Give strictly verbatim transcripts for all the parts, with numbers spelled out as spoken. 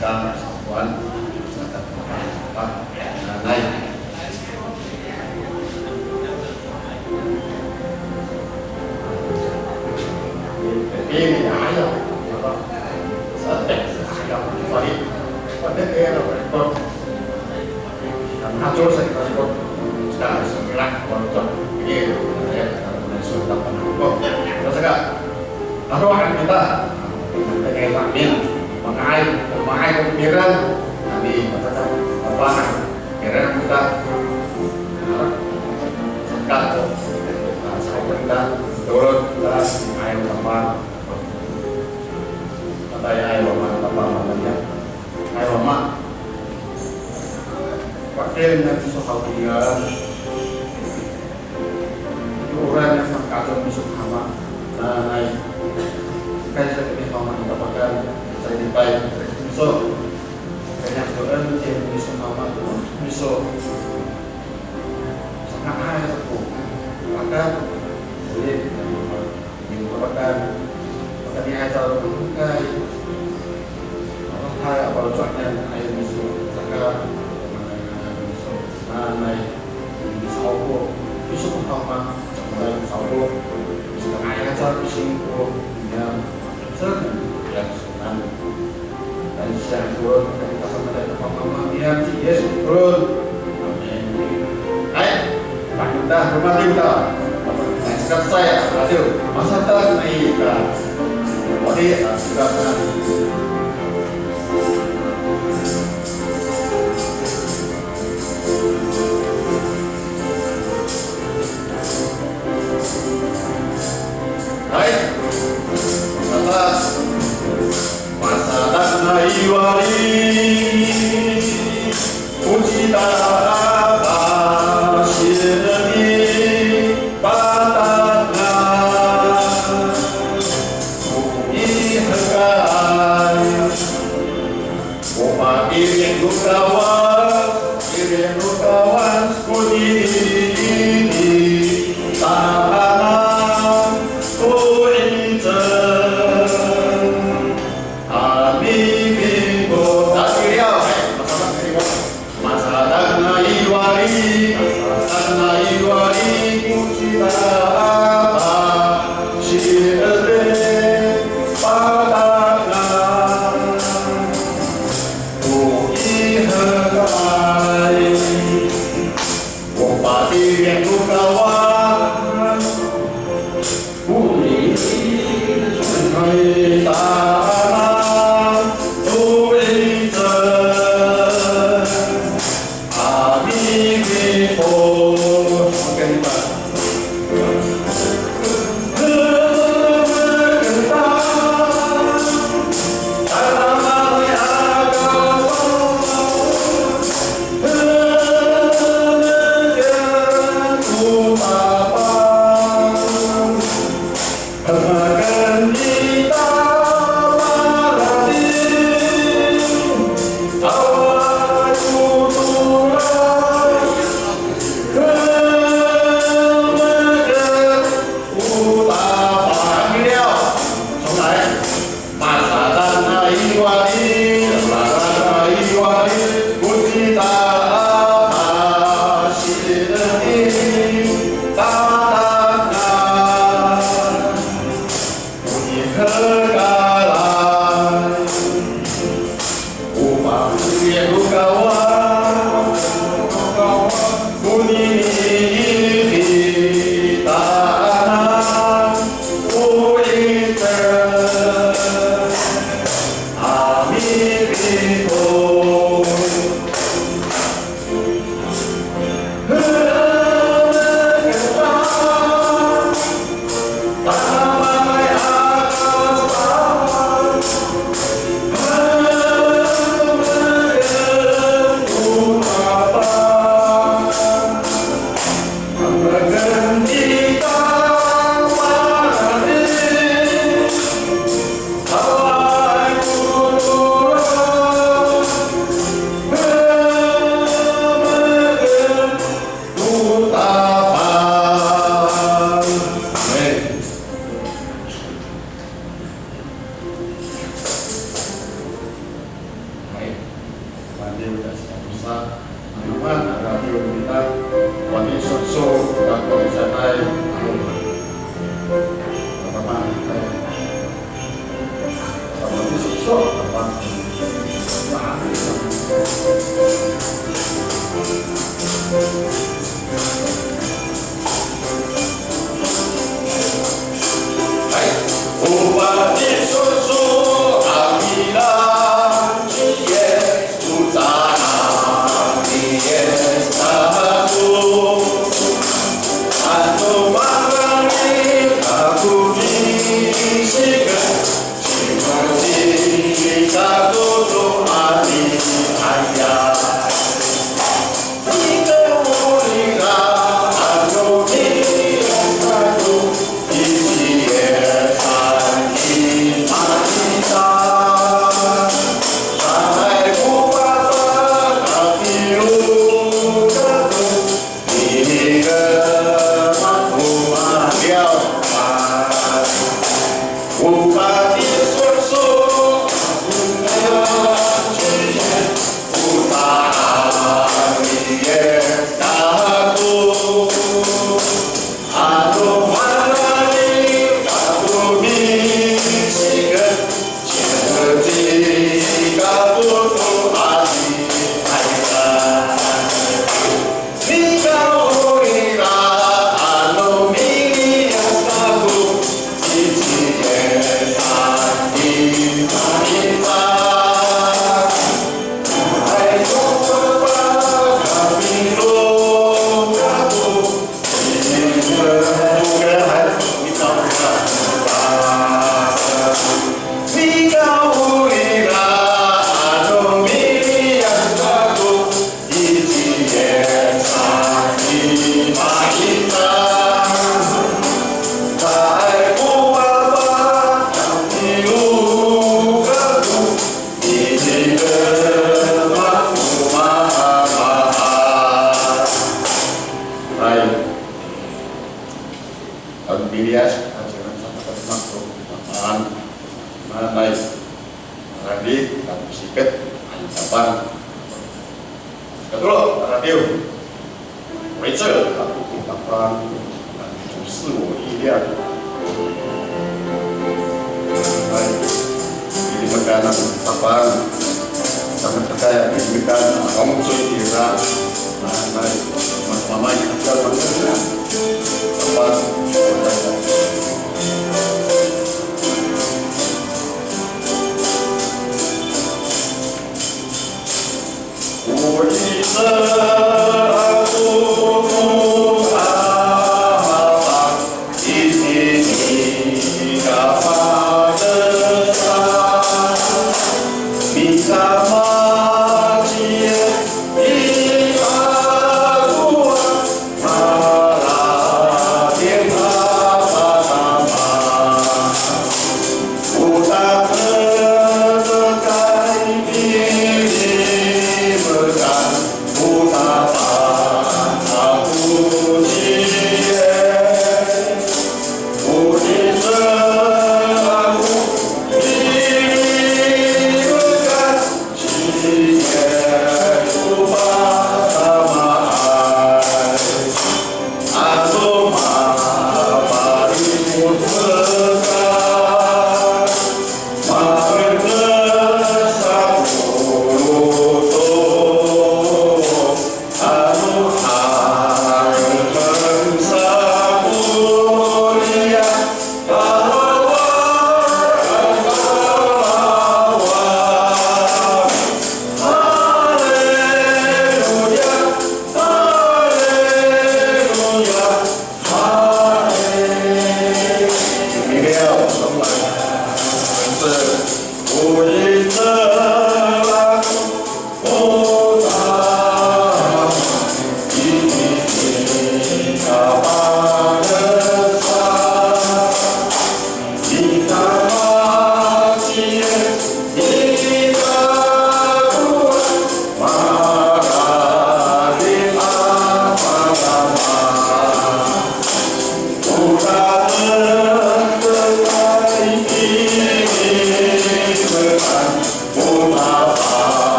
Ka sakowan, sa ka, a, nanay. Ini, ini, ayaw. Apa? Sa, ayaw, sorry. Pada kaya apa, report. Hato sa ito, sa ito, sa ito, ini, ya, sa ito, sa ito. Aro han kita, kita i amin, manga'ay, manga'ay ko mireng, kami, matatanang, apa, mireng kita, saka ko, sa kita, tolon kita, manga'ay, apa, matayay, apa, apa, matayay, ay, apa, pakayni so hawkiyan. Tooren niyam ka'acaw miso Ama, nanay. Kaysa kami Ama i tapakan, sa lipay, miso. Kayni so 恩典 miso Ama to, miso. Sanga'ay sa ko. Pakat, ulit, miso tapakan. Pakayni sa ko, kay. Hay, a faloco' niyam a miso, saka, nanay, misa'opo, miso ko Ama, nanay misa'opo, saka, ay, a singko niyam, sa, ya, sa, nanay. Nanay, siya ko, nanay, kapamatay, kapamamang niyam, ci Yis Kristo. Amin. Hay, pakita, rumati kita. Ay, saka saya, radio, masata, ay, ka. Wali, a, saka, sa. Hay. Masadak. Masadak nai wali. O cita a pasien i patangan. O ihekay. O pakayni no Kawas, pakayni no Kawas, konini i titaanan, o 'icel a mimikot. Tatiyaw, hay, masadak nai wali, masadak nai wali, ko cita a pasien i patangan. O ihekay, o pakayni no Kawas, konini i titaanan, o 'icel a mimikot. Masadak nai wali, masadak nai wali, ko cita a pasien i patangan. O ihekay, o pakayni no Kawas, konini i titaanan, o 'icel a mimikot. Hay. Ang piliyas, ang sinasabi ko, ang, ang, ang, Radiw, tapos siket, ay, tapang. Katolo, radiw. Rachel, tapang. 出乎我意料。Ay, ini makanan tapang. Tapang kaya ini makanan, ang soy tira. Ay, ay, mas mamay, tapang. Tapang.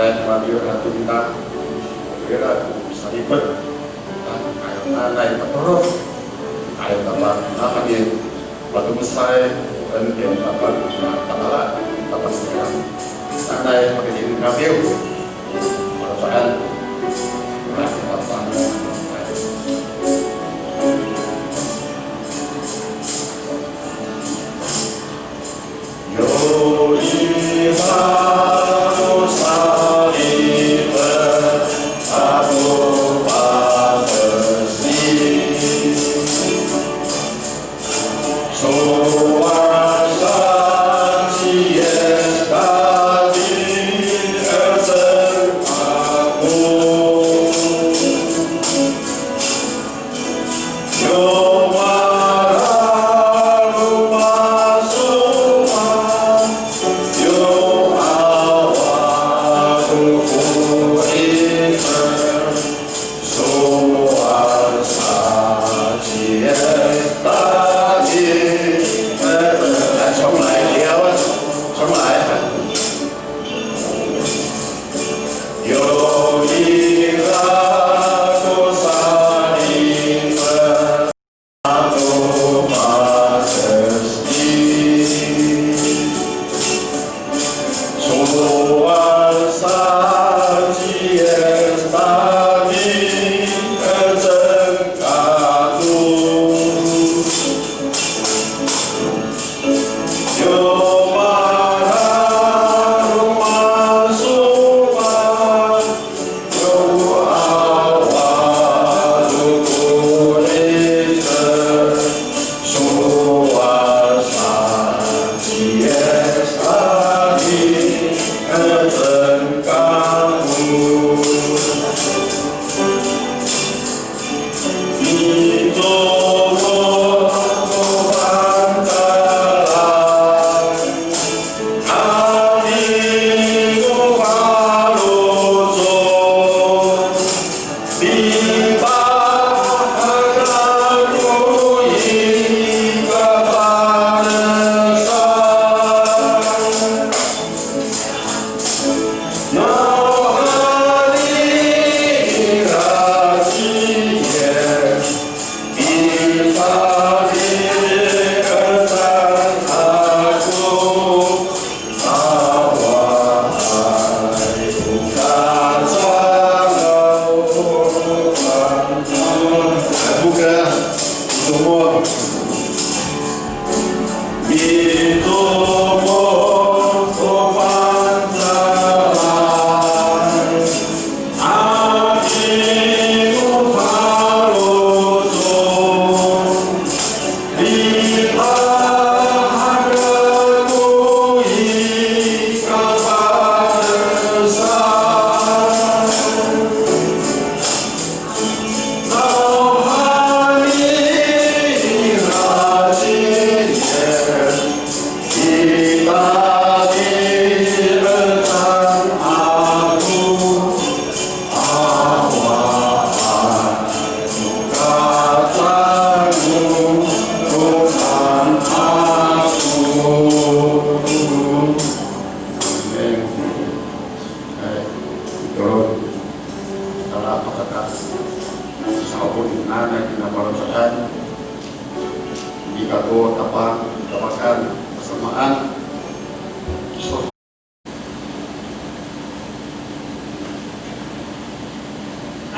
Ay, matiyo a to kita, ira ko salifet, a, ayaw nanay patorod, ayaw tapang, nanay patomesay, 恩典 tapang, na, tapala, tapang kita, nanay pakayni kami, o, paracaan, ira ko tapang,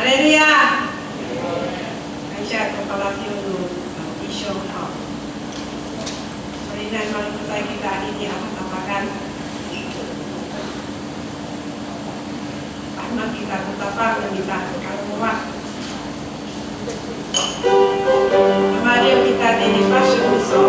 Haleluya! Aysa ko palafiyo no, a, 弟兄 haw. Solinay malacecay kita anini a tatapangan. Ano kita ko Tapang no mita ko kalomowak. Maliw kita tini pasyon iso.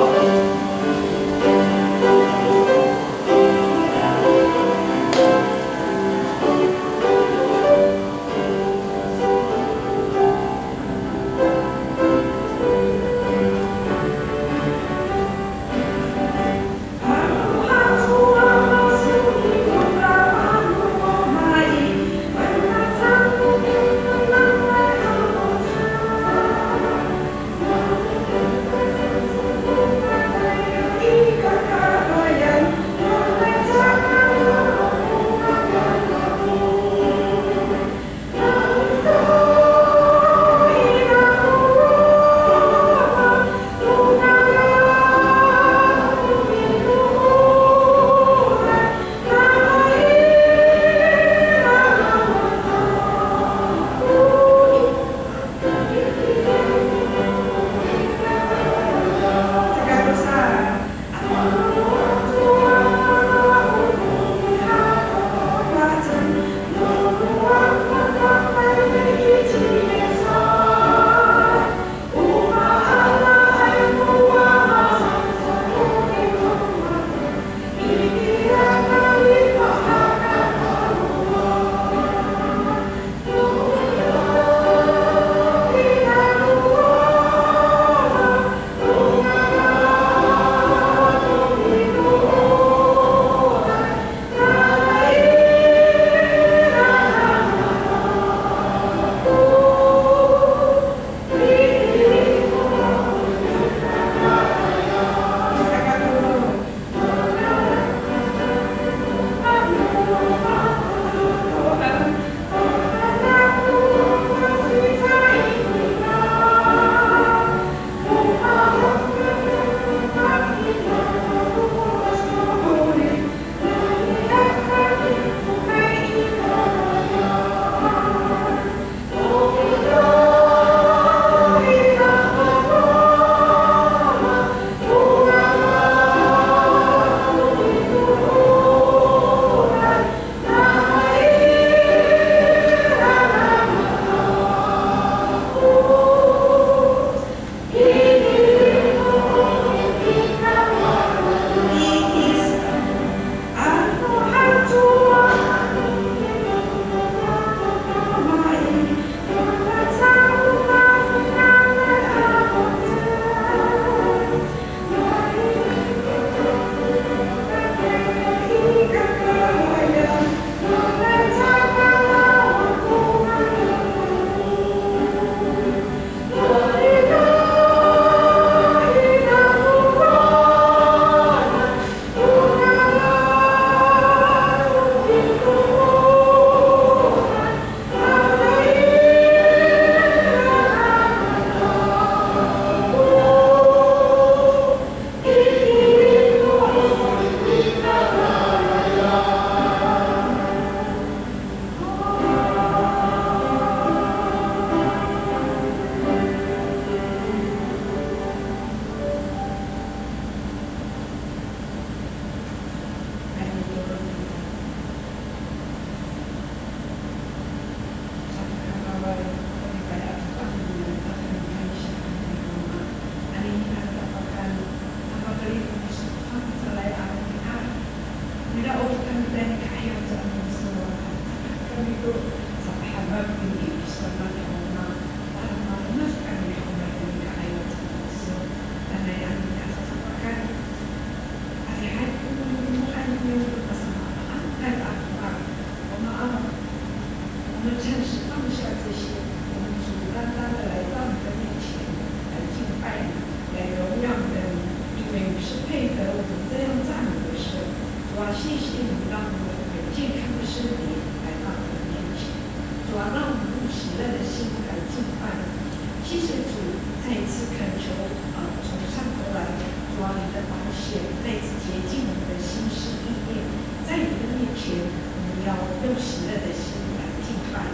Ito, sapahemek itini i kisowanan no Ama, para malemed kami haw no mita i ka'ayaw no miso. Nanay a mita sasapakan. Adihay ko no nimokan no miso, masamaamaanay a demak. 我们啊，我们暂时放下这些，我们主单单的来到你的面前，来敬拜你，来荣耀你的名，因为你是配得我们这样赞美的神。主啊，谢谢你让我们有健康的身体来到你的面前。主啊，让我们用喜乐的心来敬拜你。谢谢主，再一次恳求，呃，从上头来，主啊，你的宝血再次洁净我们的心思意念，在你的面前，我们要用喜乐的心来敬拜，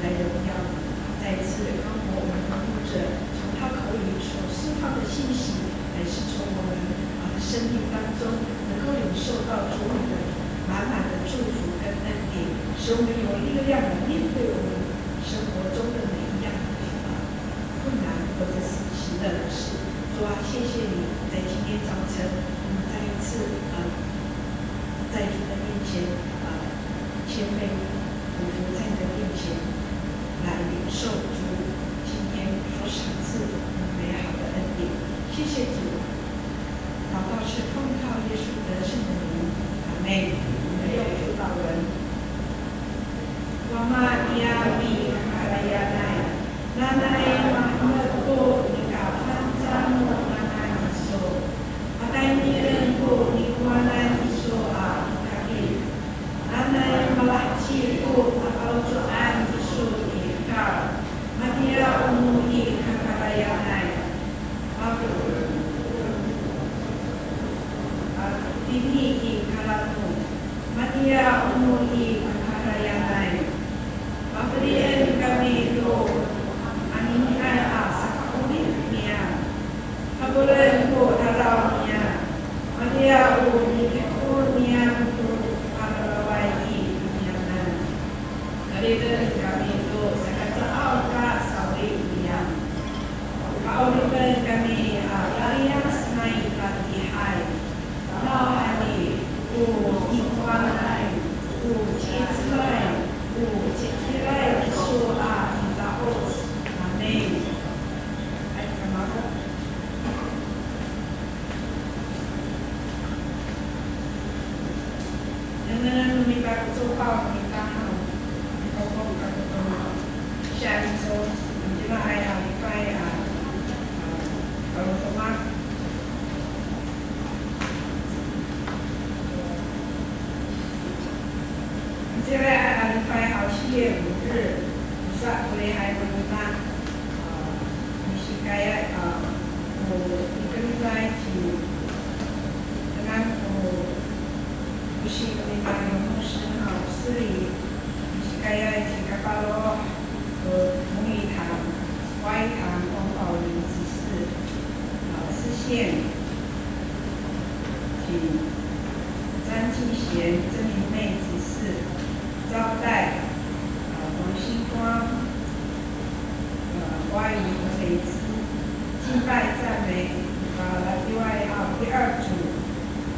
来荣耀你。再次高摩我们的牧者，从他口里所释放的信息，乃是从我们，啊，生命当中能够领受到主你的满满的祝福跟恩典，使我们有力量来面对我们生活中的每一样的，啊，困难或者是喜乐的事。主啊，谢谢你，在今天早晨，我们再一次，呃，在主的面前，呃，谦卑俯伏在你的面前，来领受主今天所赏赐我们美好的恩典。谢谢主，祷告是奉靠耶稣得胜的名，阿们。我们用主祷文。Wama, itiya i kakarayanay, nanay mahemek ko nika fangcal no ngangan iso. Pataynien ko nikowanan iso a kitakit. Nanay malaheci ko nafaloco'an iso i hekal. Matiya o no i kakarayanay. Maf-, a, tini i kalano. Matiya o no i kakarayanay. Pafelien kami to aniniay a saka'orip niyam. Hakoren ko raraw niyam. Matiya o nitiko niyam to pararaway i toniyanan. Keriden kami to saka caaw ka sawli niyam. Pa'oripen kami a laliyas nai tatiihay. Nawhani o nikowanay, o ci'icel, o ci'icilay kiso a mida'oc. Amin. Ay, kamaro. Nengnengen no mita ko copaw no mita haw. Mipokok kako to no. Siya iso, itiraay a lipay a, a, kalotomak. Itiraay a lipay haw, 七月五日, tosa ko rihaen no mita. A, misikayay, a, ko, mikelitay ci, dengan ko, ko si kami tayo mo 十号, 司礼, misikayay ci Kapalo, ko 母语堂, 外语堂, 光宝林执事, a, 司献, ci 张敬贤, 曾明妹执事, 招待, a, 王星光, a, 华语和美姿, 敬拜赞美, a, 另外, a, 第二组,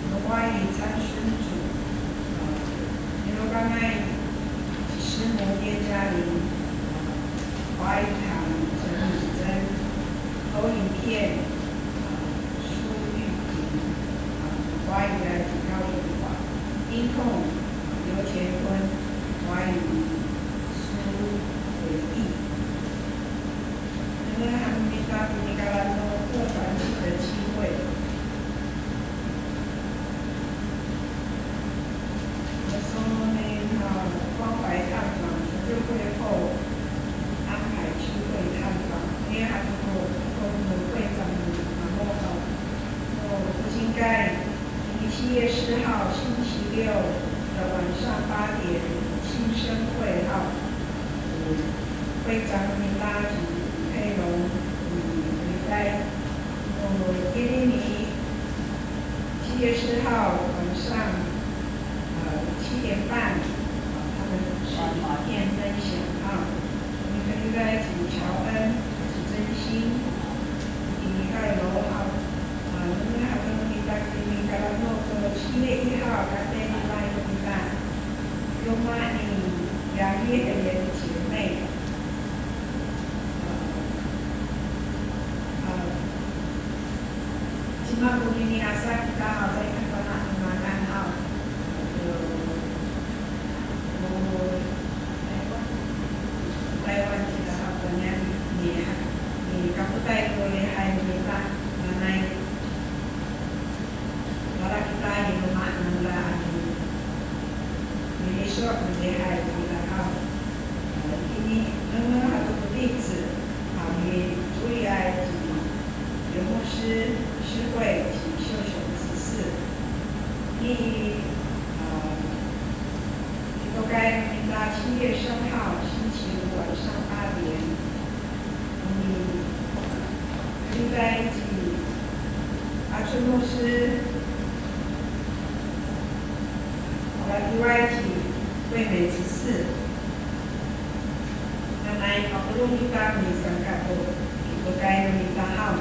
a, 华语参孙组, a, Nilokangay, 师母叶嘉玲, a, 华语堂陈以贞, 投影片, a, 苏玉萍, a, 华语的高一华, 音控, a, 刘乾坤, 华语苏伟毅. Nengneng han no mita tini kalano 特团契的机会. Nengneng han no mita 关怀探访，主日会后安排聚会探访. Nengneng han no, no 会长 no mamo haw, no 福兴会, 七月四号星期六的晚上八点新生会 haw. 会长 no mita ci 佩龙, ci Lipay, o Kilimi, 七月四号晚上, 呃, 七点半, 呃, 他们是影片分享 haw. Mikelitay ci 乔恩, ci 真心, ci Mikaelo haw. A, nengneng han no mita tini kalano to 七月一号 katayniay no mita. Roma i Yami 的姐妹，呃，呃，cima konini asa kita haw, caay kafana' to ngangan haw. Taywan kita haw, tayni, mikapotay ko lihay no mita, nanay. Para kita i loma' nangra a mi, miiso' no lihay kita haw. Itini nengneng hato ko 弟子, a, mi Juliay ci Yu 牧师, Sihoy ci Siosio 执事. Ini, a, itokay no mita 七月三号星期五晚上八点. Ini, itokay ci Acun 牧师, itokay ci 惠美执事. Nanay mapolong kita misangka to itokay no mita haw.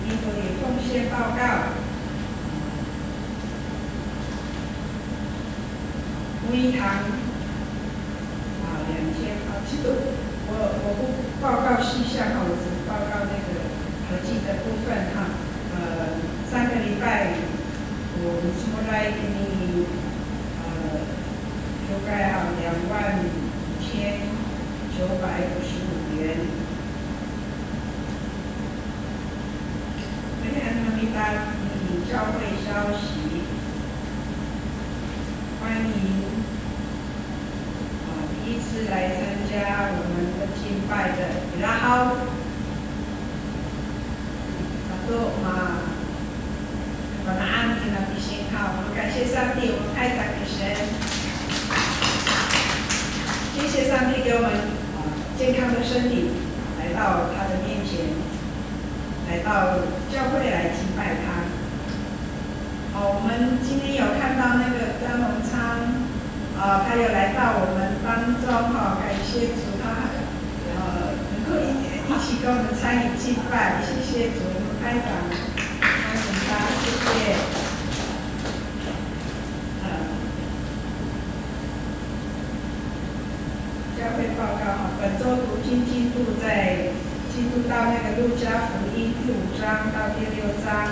Ini to i 奉献报告. 牧一堂, a, 两千, a, 其实我，我不报告细项哈，我只报告那个合计的部分哈。呃，上个礼拜我们出来给你，呃，修改哈，两万五千九百五十五元。 Melihat no mita i 教会消息，欢迎，啊，第一次来参加我们的敬拜的 ira haw. Sato ma, kafana'an kina pising haw. 我们感谢上帝，我们拍掌给神。谢谢上帝给我们，啊，健康的身体，来到他的面前。 来到教会来敬拜他。好，我们今天有看到那个张荣昌，啊，他有来到我们当中，哈，感谢主，他，呃，能够一，一起跟我们参与敬拜，谢谢主，我们拍掌，欢迎他，谢谢。呃， 教会报告哈，本周读经进度在，进度到那个路加福音第五章到第六章。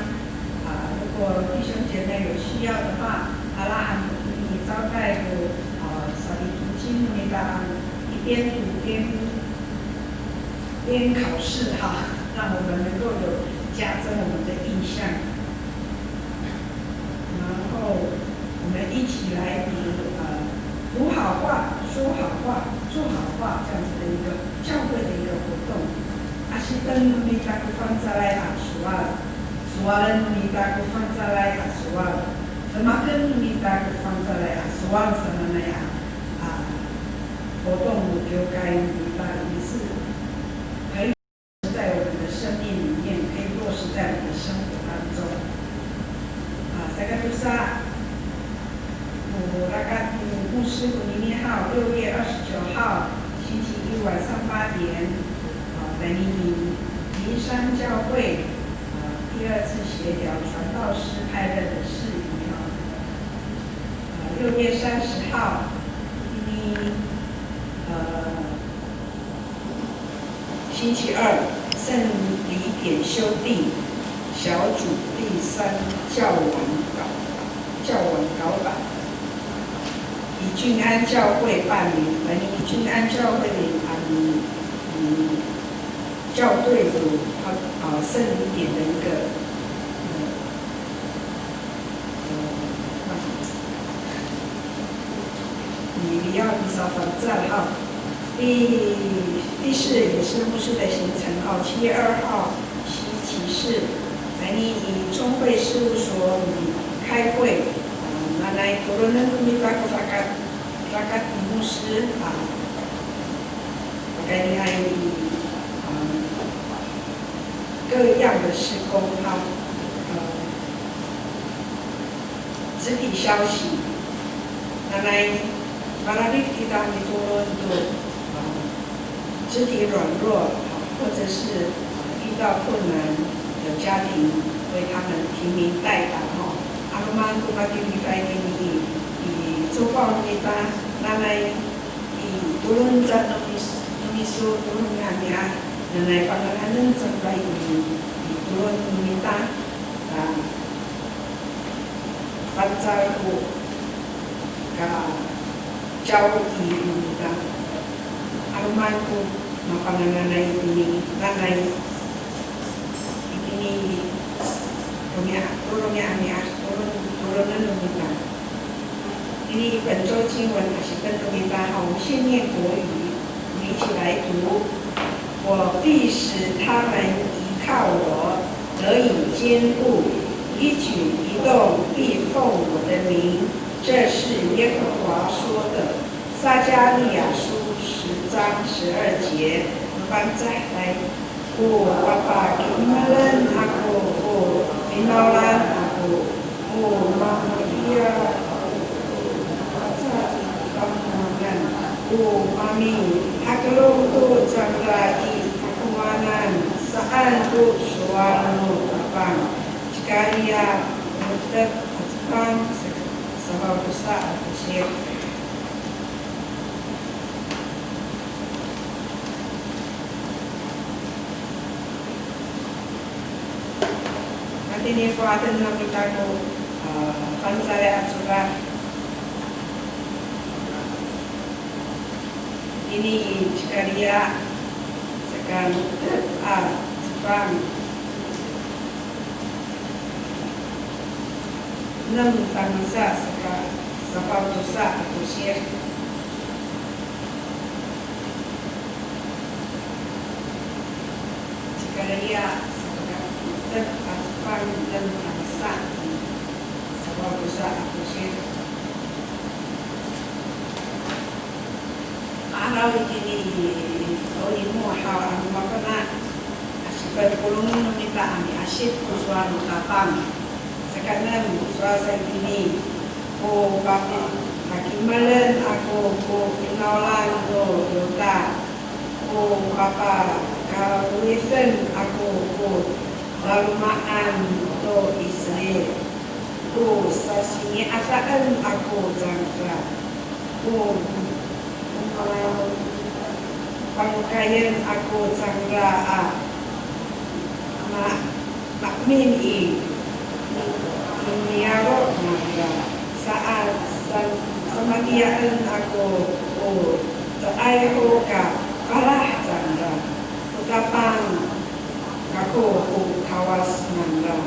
啊，如果弟兄姐妹有需要的话，阿拉还可以招待有，呃，salikicin no mita 一边读边，边考试哈，让我们能够有加深我们的印象。 然后我们一起来读，呃，读好话、说好话、做好话这样子的一个教会的一个活动。Asiten no mita ko fangcalay a sowal, sowalen no mita ko fangcalay a sowal, demaken no mita ko fangcalay a sowal sananay a, a, 活动 no kiwkay no mita, 也是很 在我们的生命里面，可以落实在我们的生活当中。啊，saka tosa, o rakat ni 牧师 konini haw, 六月二十九号星期一晚上八点，啊，在尼尼平山教会，啊，第二次协调传道师派任的事宜哈。啊，六月三十号，今天，呃， 星期二，圣礼典修订小组第三教网稿，教网稿版，以俊安教会办理，本以俊安教会的，啊，嗯，嗯，校对组，啊，啊，圣礼典的一个，嗯，嗯，你，你要，你少反赞哈。 第，第四也是牧师的行程哈，七月二号，星期四，来呢以中会事务所里开会，啊，那来讨论那个 mita ko rakat, rakat ni 牧师啊，大概你还有，啊，各样的事工哈，呃， 肢体消息。那来，mararid kita mitolon to，呃，肢体软弱，或者是，呃，遇到困难的家庭，为他们提名代祷哈。Ano maan ko matini kita i, i, i copaw no mita, nanay i Tolon ca no mis-, no miso, tolon a miya, nanay panganganen cangra i, i tolon no mita, a, fangcal ko kacaw i no mita. 'Aloman ko mapanganganay itini, nanay itini, romi'ad, to romi'ami'ad, tolon, tolonen no mita. Ini 本周经文 a sipen no mita haw, 我们先念国语，我们一起来读。我必使他们依靠我，得以坚固，一举一动必奉我的名。这是耶和华说的。撒迦利亚书十章十二节。我们翻开来。 O papakimalen ako, o finawlan ako, o mamatiya ako, o pacacipangan, o mamihakelong to cangra i takowanan, saan ko sowal no Tapang. Sakariya, tep, acepang, safaw tosa a tosir. Matini fohaten no mita ko, a, Fangcalay a Codad. Ini i Sakariya, saka tep a cepang. Enem tangsa saka safaw tosa a tosir. Sakariya saka tep a cepang, enem tangsa safaw tosa a tosir. Ma'araw itini i, o limo haw a mafana', a sipalopolong no mita a miasip ko sowal no Tapang. Sakaenem ko sowal sa itini, o papi-, pakimalen ako ko finawlan no Yuta, o papakalowiden ako ko laloma'an to Israil, o sasingi'adaen ako cangra. O, o ma-, panokayen ako cangra a ma-, maemin i, i niyaro' nangra. Saan, sa-, samatiyaen ako, o caay ho ka falah cangra. O Tapang kako ko Kawas nangra.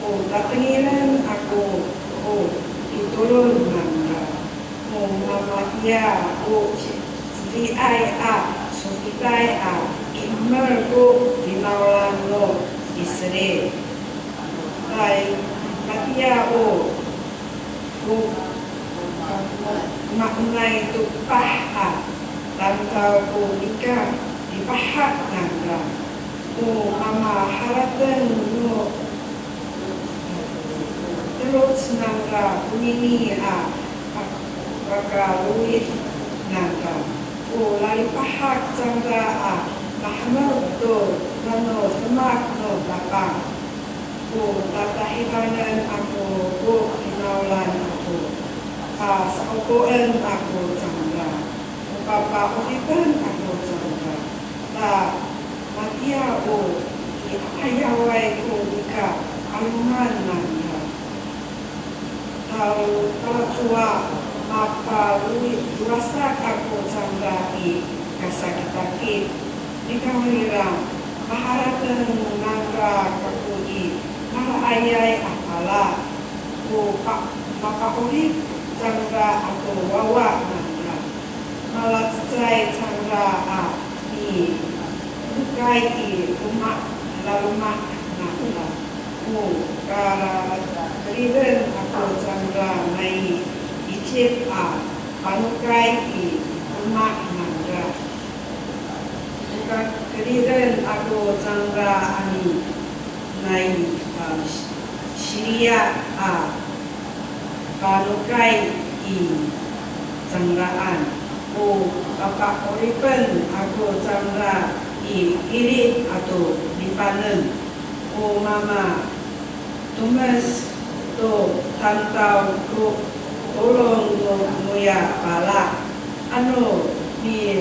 O tatengilen ako ko pitolon nangra. O mamatiya o celiay a sofitay a ki'emel ko finawlan no Israil. Tay, matiya o, o maonay to epah a tamdaw ko nika lipahak nangra. O mamaharateng no teloc nangra konini a pa-, pakalowid nangra. O lalipahak cangra a mahemek to nano demak no Tapang. O tatahidangen ako ko finawlan ako. Pasa'opoen ako cangra. O papa'oripen ako cangra. Ta matiya o i 'ayaway ko nika 'alongan nangra. Tal-, talacowa mapalowid, lowasak ako cangra i kasakitakit. Nikawrira, maharateng nangra kako i mala'ayay a pala. O pa-, mapa'orip cangra ato wawa nangra. Malacecay cangra a minokay i loma', laloma' nangra. O kakeriden ako cangra nai Icip a panokay i loma' nangra. O kakeriden ako cangra a mi nai, a, Siriya a panokay i cangraan. O papa'oripen ako cangra i Ilit ato Lipanen. O mamatomes to tamdaw ko 'orong no noya pala. Ano mi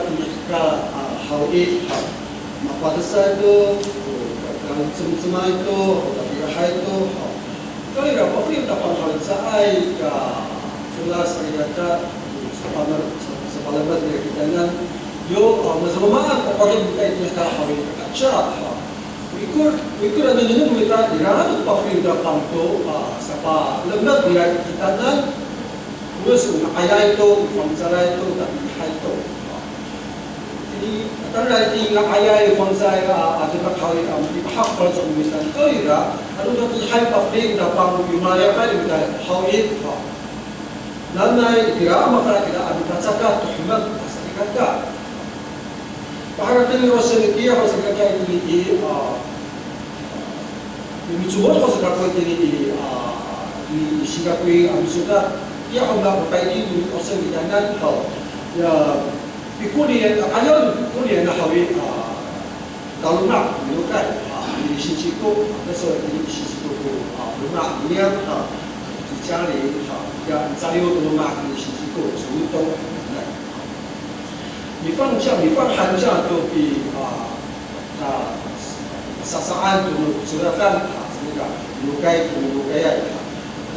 nika, a, haw i, ha. Mapadesay to, o, kacemcemay to, o, kapihay to, ha. Kayra, pafeli tapang haw i, caay ka, kelas sa ira ka, sapalemed, sapalemed nira kitanan. Yo, a, masaloma'an, o, pafeli kita i, nika haw i, kaca, ha. Ikor, ikor ano nengneng mita ira to pafeli tapang to, a, sapalemed nira kitanan. Kores o nga'ayay to, fangcalay to, tapihay to. Ini, tangasa itini nga'ayay, fangcalay, a, a, demak haw i, a, mipahak pala to mita. Kayra, ano tapihay pafeli tapang, yo malayapay mita haw i, a. Nanay ira, mafana' kira a mipacakat to hemek a salikaka. Paharateng ni Roseng itiya ho salikaka itini i, a, micomod ho salikaka itini i, a, i, i singkakoy a misokat. Iya ho mapayki ni Roseng kitanan ho. Ya, pikolian, a, ayon, pikolian na haw i, a, taloma', milokay, a, i Sinchiko, a, so i Sinchiko ko, a, loma' niyam, a, i Cali, a, ya, i Cali ko loma' i Sinchiko, so to, a, mifangcal, mifanghancal to pi, a, a, sasaan to no soratan, a, saan ka, milokay to milokayay, a.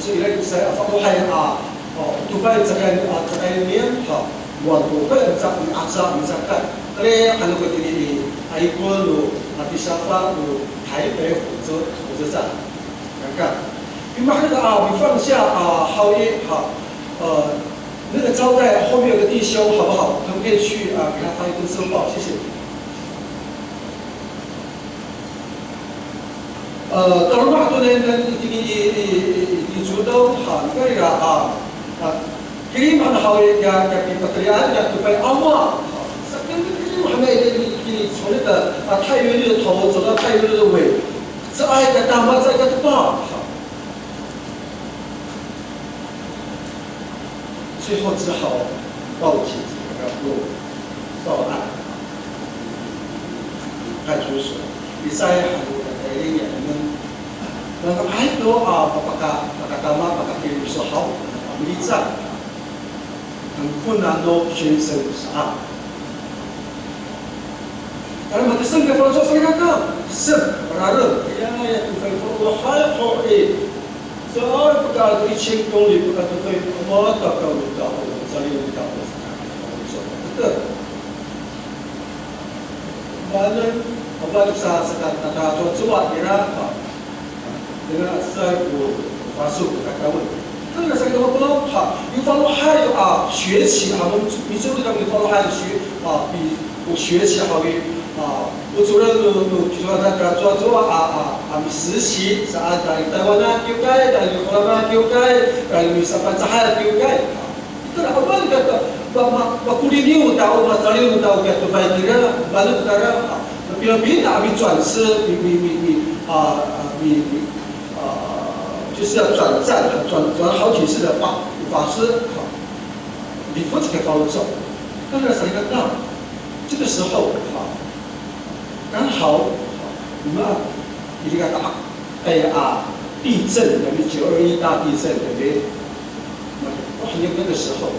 So ira sa, a, fakohay, a, o, tofay cakay, a, cakay niyam, a, Wan ko kay, sa, aca, misakat. Kali, ano ko tini i, a, ikor no, a, pisafa no, Taipei 火车, 火车站. Kaka. Pimahal a, mifangcal a, haw i, ha, 呃，那个招待后面有个弟兄，好不好？可不可以去，啊，给他发一份收报？谢谢。 A, taloma' to niyam itini i, i, i, i, i Codong, ha, nika ira, a, a, kilim han haw i, ya, ya pipatelian, ya tofay awa. Sa kilim, kilim han i, i, i, i, 从那个，a, 太原路的头走到太原路的尾，caay ka tama, caay ka tepa. Ha. 最后只好报警，然后报案，派出所。Licay han ko tatayal niyam, nanay to, a, papaka, pakatama, pakakilim so haw, a, milicay. 很困难 no 先生 saan. Tala mateseng ko faloco' salikaka, teseng, mararid. Iya, ya, tofay faloco' hay, ho i. Sa, paka to 一千公里, paka tofay, mata ka mita, o, sali mita, o, sa, o, sa, beto. Manen, o ba, sa, sa, sa, sa, sa, ira, ha. Dengan asal ko faso ko kakawen. Kena sa ko, ha, yo falohay, a, 学习 haw, micor kami falohay, 学, a, pi, 学习 haw i, a, o cowa no, no, cowa, cowa, cowa, a, a, a, misesi saan, tayni Taywan a kiwkay, tayni Holam a kiwkay, tayni Sapacahay a kiwkay. Ira awa ka, ma, ma, makoliniw no tao, macaliw no tao kiya tofay kira, balen kira, a, pinapina a mi转世, mi, mi, mi, mi, a, a, mi, mi, a, 就是要转站, 转, 转好几次的法, 法师, a, 礼佛这个 follow 照. 当然，想一个道理，这个时候，啊，刚好，啊，我们啊，一个大，哎呀，地震，等于九二一大地震，对不对？那，哇，那个时候，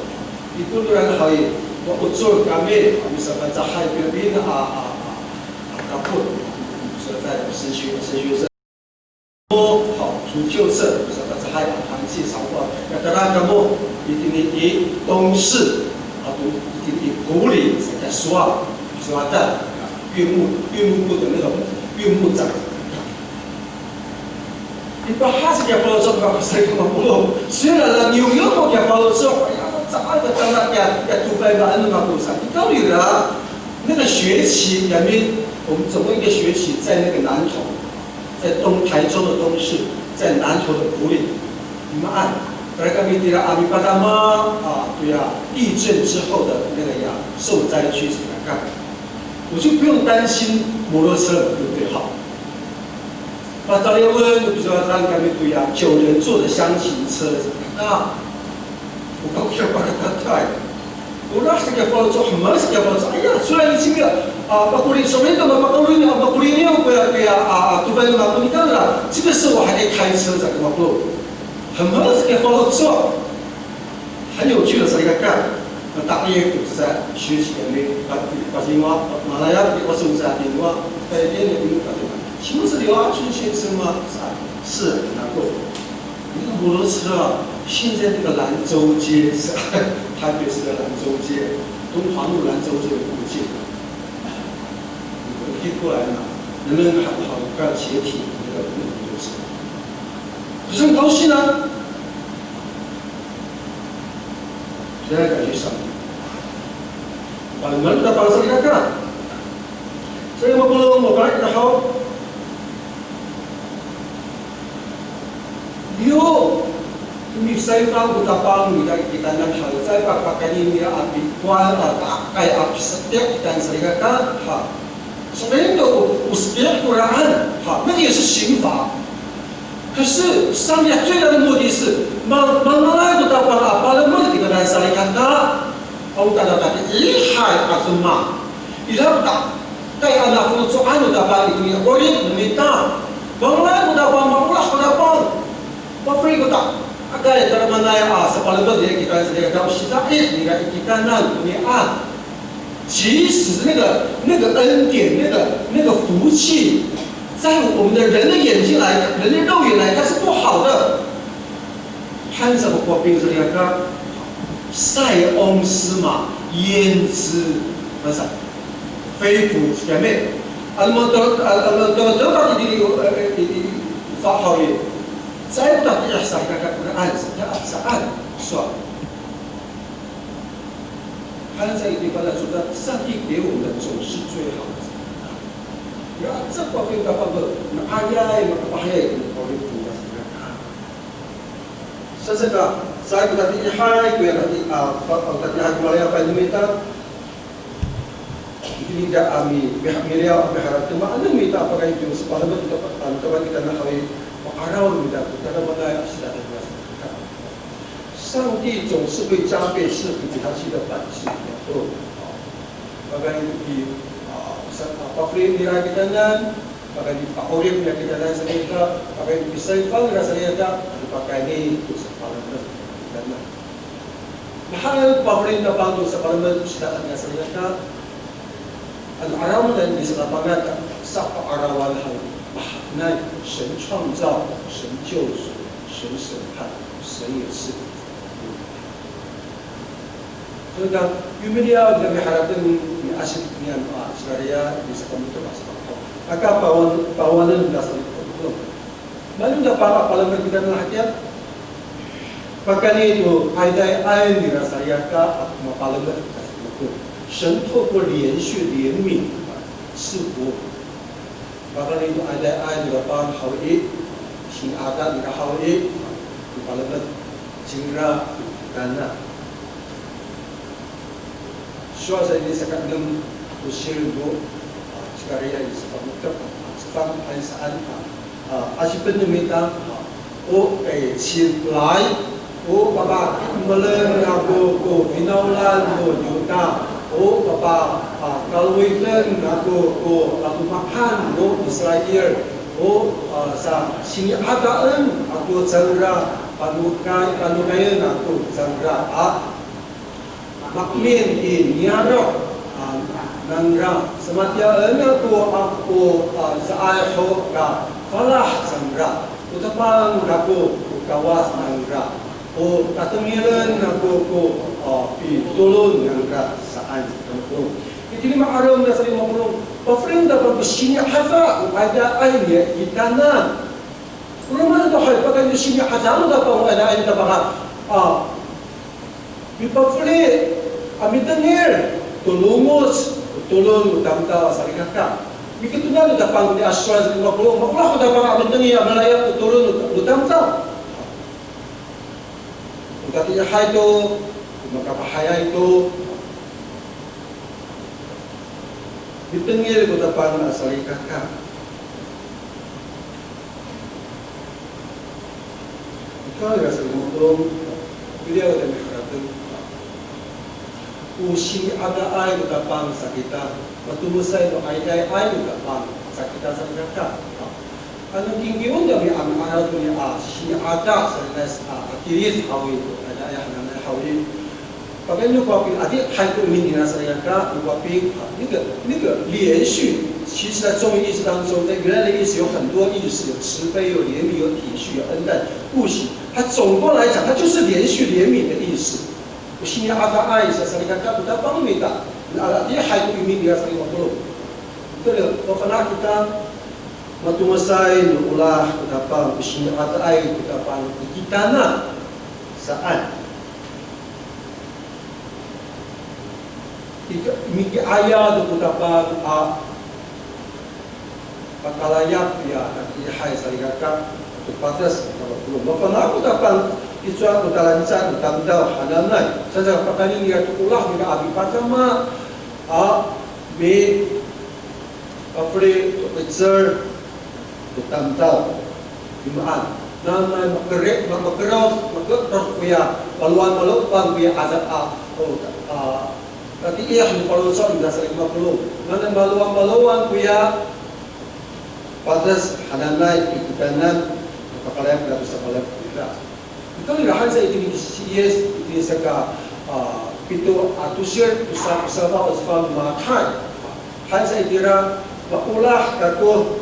你不然还有，我，我做干妹，我们什么在海边边啊，啊，啊，啊，啊，不，说在神学，神学生。 好，除旧舍, sapacahay a pangci sato, katara kamo itini i 东势, ato itini i 埔里, saka sowal, sowal 的 运木, 运木部的那种运木长. Ipahas kiya faloco' kako sa ko mapolong. 虽然啦，niyo ko kiya faloco', ya, 怎么个当然 kiya, kiya tofay ba ano mako sa. 道理啦，那个学期，我们总共一个学期在那个南投。 在东，台中的东势，在南投的埔里，你们按，大家 mitira a mipadama, a, 对呀，地震之后的那个呀，受灾区怎么看？我就不用担心摩托车了，对不对？哈。Pataliyawen, 比如说，让他们对呀，九人座的箱型车，那 我刚才把它带，我那是个follow 做，什么是个 follow 做？哎呀，虽然你这个啊，马古里，所谓的马古里，马古里没有不要不要啊，啊，都不要马古里，当然了，这个时候我还可以开车，这个马古里，什么是个 follow 做？很有趣的是一个干，那大约就是在学习里面，把把青蛙，马来亚，我是在青蛙，在店里面把青蛙，请问是刘阿春先生吗？是啊，是，难过。 那个摩托车啊，现在这个兰州街是，台北市的兰州街，东华路兰州街的附近，你可以过来拿，能不能好好看斜挺那个摩托车？可是很高兴啊，现在敢去上，把门都打开给他看，所以我不能，我本来然后。 Yo, misayfang ko Tapang nira i kitanan haw, caay pakayni nira a pikowan, a, kaakay a pisetik kitanan salikaka, ha. Saka to, o, o setik koraan, ha, 那个也是刑罚。可是上帝最大的目的是，ma-, mangalay ko Tapang a palemed kitanan salikaka, aw tada tatiihay a demak. Ira ko ta, tayra a nafaloco'an no Tapang itini i 'orip no mita. Mangalay ko Tapang, maolah ko Tapang. Mafeli ko ta, aka tadamaanay a sapalemed nira i kitanan, saka o sida'it nira i kitanan, o niya. 其实那个，那个恩典，那个，那个福气，在我们的人的眼睛来看，人的肉眼来看是不好的。 Hansa ko kowaping salikaka, say 'ong sima, 焉知, masa, 非福 kami. Ano to, ano to, to, itini, e, e, i, i, fa haw i. Caay ko tatiih salikaka koraan, saan, saan, sowal. Hansa itini fana' 说的，上帝给我们的总是最好的。Ya, sa kowaping Tapang, na ayay, makapahayay, kowaping Tapang salikaka. Saan saka, caay ko tatiihay koya tati, a, pa, a, tatiihay ko malayapay no mita. Itini i, a, mi, mi, miliyaw a miharateng, maanen mita pakayni to sapalemed, a, no Tapang kitanan haw i, ma'araw mita to tadamaanay a sida'it nira. 上帝总是会加倍赐福给他自己的百姓。Pakayni to i, a, sa, a, pafeli nira kitanan, pakayni pa'orip nira kitanan salikaka, pakayni pisayfang nira salikaka, ano pakayni to sapalemed kitanan. Mahaen ko pafeli no Tapang to sapalemed, sida'it nira salikaka. Ano 'arawan nira i sakapangan, sapa'arawan haw i, mahaenay, 神创造，神救赎，神审判，神也是。Saka, yo miliyaw, yo miharateng, miasip niyam a Israil, i sakamoto a sakapaw. Aka pawan, pawanen nira salikaka. Mano nira pala, pala kita na hatiya. Pakayni to 'aydaay nira salikaka a mapalemed, 神透过连续怜悯赐福。Pakayni to 'aydaay nira pang haw i, sini'ada nira haw i, mapalemed cingra to kitanan. Sowal sa ini saka enem a tosir no, a, Sakariya i saka mo^tep a cefang, hay saan, a, a, asipen no mita, a, o, e, 起来, o papakimelen ako ko finawlan no Yuda, o papa, a, kalowiden ako ko laloma'an no Israil, o, a, sa, sini'adaen ako cangra, panokay, panokayen ako cangra, a, maemin i niyaro', a, nangra, samatiyaen ako, ako, a, caay ho ka falah cangra, o tapang kako ko Kawas nangra, o tatengilen ako ko, a, pitolon nangra saan. Itini ma'araw nira salikaka mapolong, pafeli no tapang ko sini'ada, o 'aydaay nira kitanan. O roma to hay, pakayni to sini'ada no tapang, o 'aydaay no tapang, a, mipafeli a mitengil to longoc, to tolon no tamdaw a salikaka. Miketonan no tapang ko niya sowal sa lima polo', maolah ko tapang a mitengil a malayap to tolon no tamdaw. O tatiihay to, o makapahayay to, mitengil ko tapang a salikaka. Ika ira sa lima polo', piliyaw tami harateng. O sini'adaay ko tapang sa kita, matomesay no 'aydaay ko tapang sa kita salikaka. Ano kingkiwen kami a mi'araw to niya sini'ada sa, a, a tilid haw i, 'aydaay hananay haw i. Pakayni ko ping, adihay ko emin nira salikaka, ko ping, a, 那个，那个连续，其实在中文意思当中，在原来的意思有很多意思，有慈悲，有怜悯，有体恤，有恩待，不行。它总括来讲，它就是连续怜悯的意思。O sini'adaay sa salikaka ko tapang no mita, adihay ko emin nira sa lima polo'. Ito, mafana' kita, matomesay no olah ko tapang, o sini'adaay ko tapang i kitanan saan. Ika, miki'ayad ko tapang a pakalayap ya, tatiihay salikaka, to pades, mafana' ko tapang, icowa ko talanca no tamdaw hananay, saka pakayni nira to olah nira a mipadama a mi pafeli to 'icel to tamdaw. Imaan. Nanay makeri, ma-, makeroh, makeroh koya, malowan, malowan koya 'adada, o, a, tatiih no faloco' nira sa lima polo'. Nanay malowan, malowan koya pades hananay i kitanan, pakalayap nira to sapalayap nira. Ito ira han sa itini ki Yis, itini saka, a, pito a tosir, tosa, tosa a cefang no Matay. Han sa itira, maolah kako,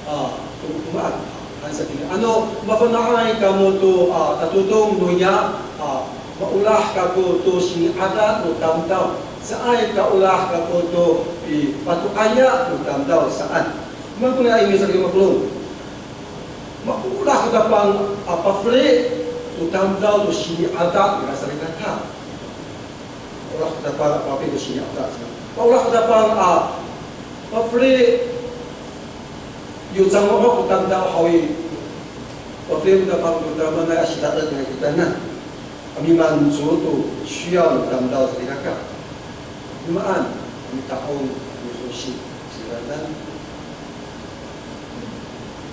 a, to, maan. Han sa itini, ano mafana'ay kamo to, a, tatodong noya, a, maolah kako to sini'ada no tamdaw. Caay ka olah kako to pipatoaya no tamdaw saan. Maan kona a imi sa lima polo'. Maolah ko tapang a pafeli to tamdaw to sini'ada nira salikaka. Maolah ko tapang a pafeli to sini'ada. Maolah ko tapang a pafeli, yo cango'ot ko tamdaw haw i. Pafeli ko tapang to tadamaanay a sida'et nira kitanan. A mimanco to 需要 no tamdaw salikaka. Maan, a mita'ong, a mihosi, siranan.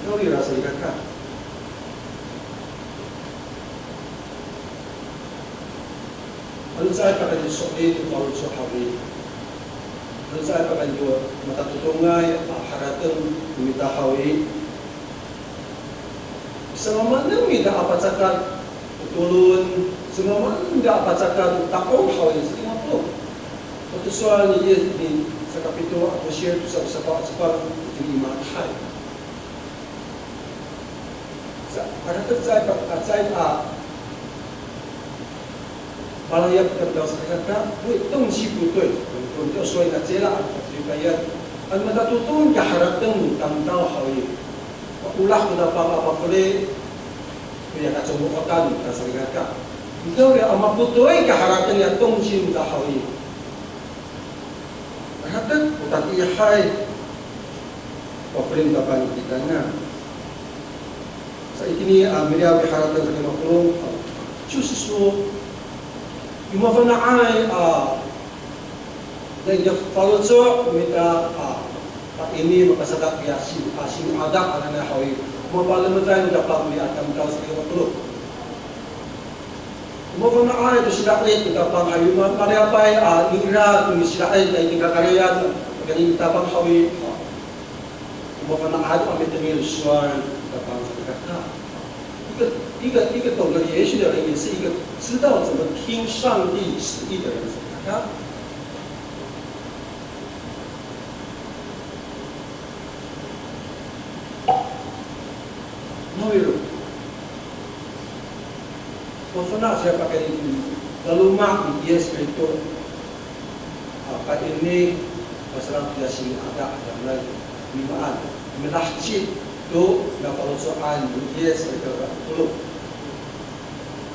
Ito ira salikaka. Ano caay pakayni so'elin to faloco' haw i. Ano caay pakayni to matatodongay a harateng no mita haw i. Samamaanen mita a pacakat to tolon, samamaanen mita a pacakat to ta'ong haw i, sa lima polo'. Mato sowal ni Yis i saka pito a tosir, tosa ko safaw a cefang, itini i Matay. Sa, a, caay pa, a, caay, a, malayap ko tamdaw salikaka, 动机不对，所以呢，这啦，所以呢，ano matatodong ko harateng no tamdaw haw i. Maolah ko tapang a pafeli, Niya kacomo'otan ta salikaka. Nika ori a mapotoy kaharateng niya tongsin ta haw i. Harateng ko tatiihay. Pafelin ta pangkitangan. Sa itini a miliyaw i harateng saki mapolong. 就是说, yo mafana'ay a Nai, nika faloco' mita a, a, ini makasadak ya si, a, sini'ada hananay haw i, mapalemeday no Tapang i a tamdaw saki mapolong. Mafana'ay to sida'it no Tapang haw i, ma, maliyapay a ningra to nisida'it a ini kakarayan, a ini Tapang haw i, a, mafana'ay to a mitengil sowal no Tapang salikaka. 一个，一个，一个懂得连续的人，也是一个知道怎么听上帝旨意的人。 Nawiro. Mafana' siya pakayni, laloma' ni Yis Kristo. A, pakayni, pasalang tiya sini'ada, a, mimaan, milaheci to nafaloco'an ni Yis Kristo.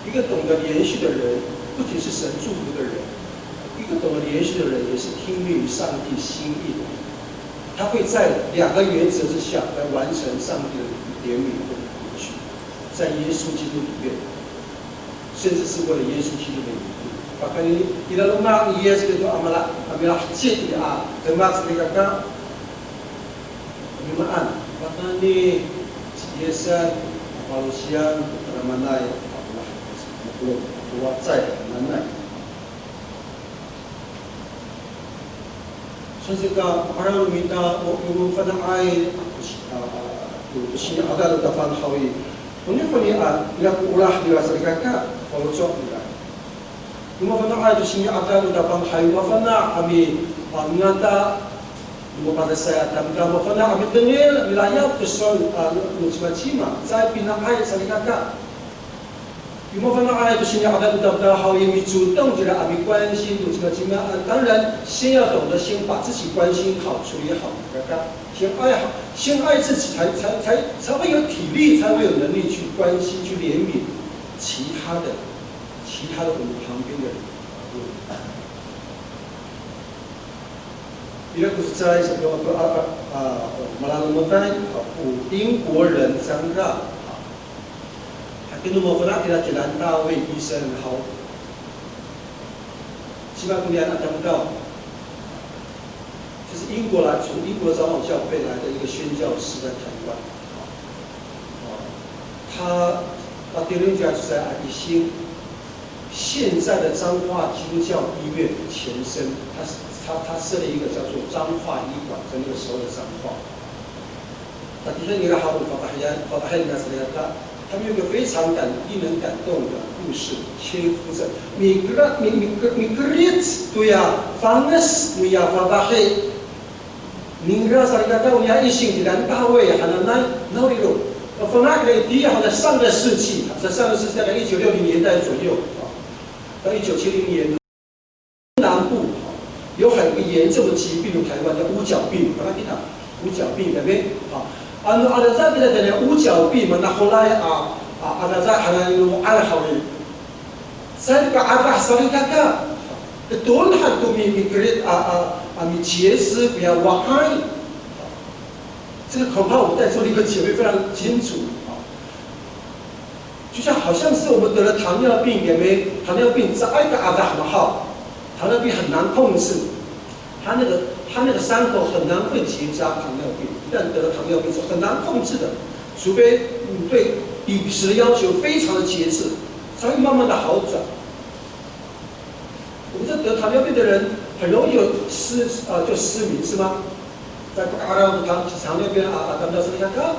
一个懂得连续的人，不仅是神祝福的人，一个懂得连续的人也是听命于上帝心意的。他会在两个原则之下来完成上帝的怜悯跟应许，在耶稣基督里面，甚至是为了耶稣基督的缘故。Pakayni, ira loma' ni Yis Kristo a mala, a milaheci a demak salikaka, mimaan, pakayni ci Yisan a palosiyang, tadamaanay a olah, a wacay, a nanay. Saan sika, parang mita, o, o mafana'ay, a, a, to, to sini'ada no Tapang haw i. Koni, koni, a, ira ko olah nira salikaka, faloco' nira. O mafana'ay to sini'ada no Tapang haw i, mafana' a mi, a, mingata, no mapadesay a tamdaw, mafana' a mitengil, milayap to sowal, a, no cimacima, caay pina'ay salikaka. Yo mafana'ay to sini'ada no tamdaw haw i, micodong cira a mi'ansay to cimacima, a, 当然，先要懂得先把自己关心好、处理好，先爱好，先爱自己才，才，才，才会有体力，才会有能力去关心、去怜悯其他的，其他的我们旁边的人。Ira ko cecay sa to, a, a, a, malalemeday, a, o 英国人张大，a, Hatini no mafana' kira ci Lantaway Isen haw. Cima ko niyam a tamdaw. 就是英国来，从英国长老教会来的一个宣教师在台湾。啊，他，他第六家就在爱迪兴。现在的彰化基督教医院前身，他，他，他设了一个叫做彰化医馆，在那个时候的彰化。 Tatiihay nira haw, fatahiyan, fatahiyan nira salikaka, 他们有个非常感，令人感动的故事，切肤症。Mikera-, mi-, mi-, mikerid toya fanges noya fatahi. Ningra salikaka, oya ising ci Lantaway hananay, nawiro. Fana' kira itiya haw, 在上个世纪，在上个世纪大概一九六零年代左右，到一九七零年。 南部，有很严重的疾病，台湾叫乌脚病，把它给打，乌脚病，对不对？好，啊，那阿拉在这里的乌脚病嘛，那后来啊，啊，阿拉在海南有阿拉好的，在那个阿拉沙里嘎嘎，多很多咪咪格列啊啊啊，咪结石，不要挖开。这个恐怕我在座的一个姐妹非常清楚啊。 就像好像是我们得了糖尿病，有没有？糖尿病这一个阿达很好，糖尿病很难控制，它那个它那个伤口很难会结痂。糖尿病一旦得了糖尿病是很难控制的，除非你对饮食的要求非常的节制，才会慢慢的好转。 我们这得糖尿病的人很容易有失，呃，就失明，是吗？在不阿拉糖，糖尿病啊，啊，糖尿病啊，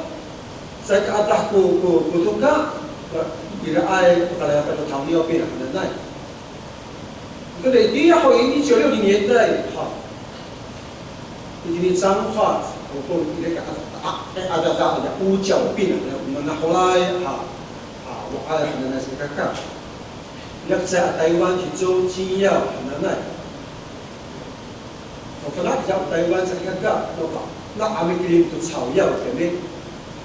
在阿达古古古东卡，呃，你的爱不可能要得糖尿病啊，很难。可能第一回一九六零年代，哈，已经彰化，我讲那个啊啊啊啊啊，乌脚病啊，我们那后来哈啊，我爱很难是看看。 Ira ko cecay a Taywan ci Cow Cin Yaw hananay. Mafana' kiya o Taywan salikaka, mafana' a mikilim to 草药 kami.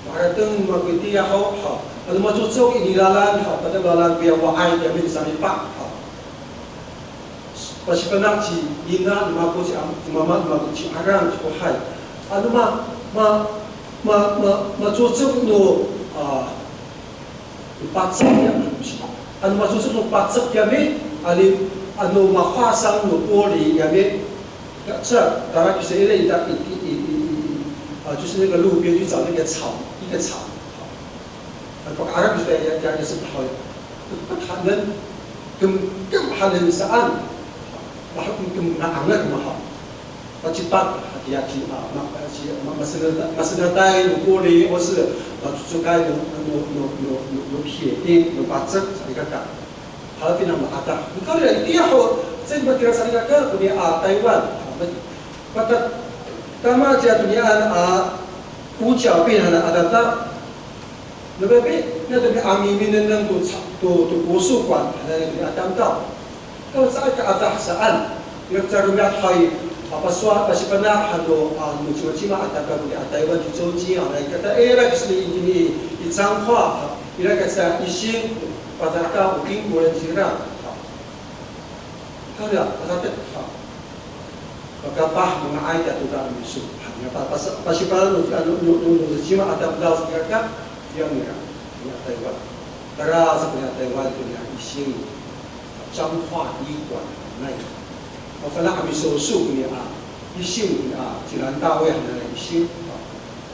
Maharateng mako itiya ho, ha, Ano macocok i nilalan, ha, pada lalan koya wa'ay kiyami, sanipa', ha. Pasifana' ci ina no mako, ci am-, ci mama no mako, ci arang, ci kohay. Ano ma, ma, ma, ma, macocok no, a, pacek kiyami. Ano macocok no pacek kiyami, ali, ano mafasang no poli kiyami. Sa, tara kisa ira ita, i, i, i, i, i, a, 就是那个路边去找那个草，一个草。 Ano paka'arap kita ya, ya, ya, sa tahaw. Hanen, kem, kem hanen saan. Maha kem, kem na angat maha. Pacipat, hatiya ci, a, ma, ci, ma, masenatay, masenatay no koli, o si, macocokay no, no, no, no, no, no kiye, no pacek, salikaka. Halafi na ma'adah. Mika ira, itiya ho, sa matira salikaka, koni a Taywan. Mata, tama ciya tonian a, 五角病 han a adada. Napapi, na to mi a miminengneng to ca-, to, to 国术馆, na to mi a tamdaw. Taw saan ka adah saan. Ira ko ca romi'ad hay, a, pasowal, pasifana' han no, a, no cimacima a tamdaw ko nia Taywan ci Cowcing, a, na kata, ira ko sini itini i, i 彰化, ira ko ca Ising, patada o 英国人 cira. Kaya, patada, ha. Pakapah manga'ay ka to ka miso. Ha, nga pa, pas, pasifana' no, no, no, no, no cima a tamdaw saka, ya nira, ya Taywan. Tara sa ko nia Taywan ko nia Ising, 彰化医馆 hanay. Mafana' a miso so ko nia Ising ko nia Cilandawi hanay Ising.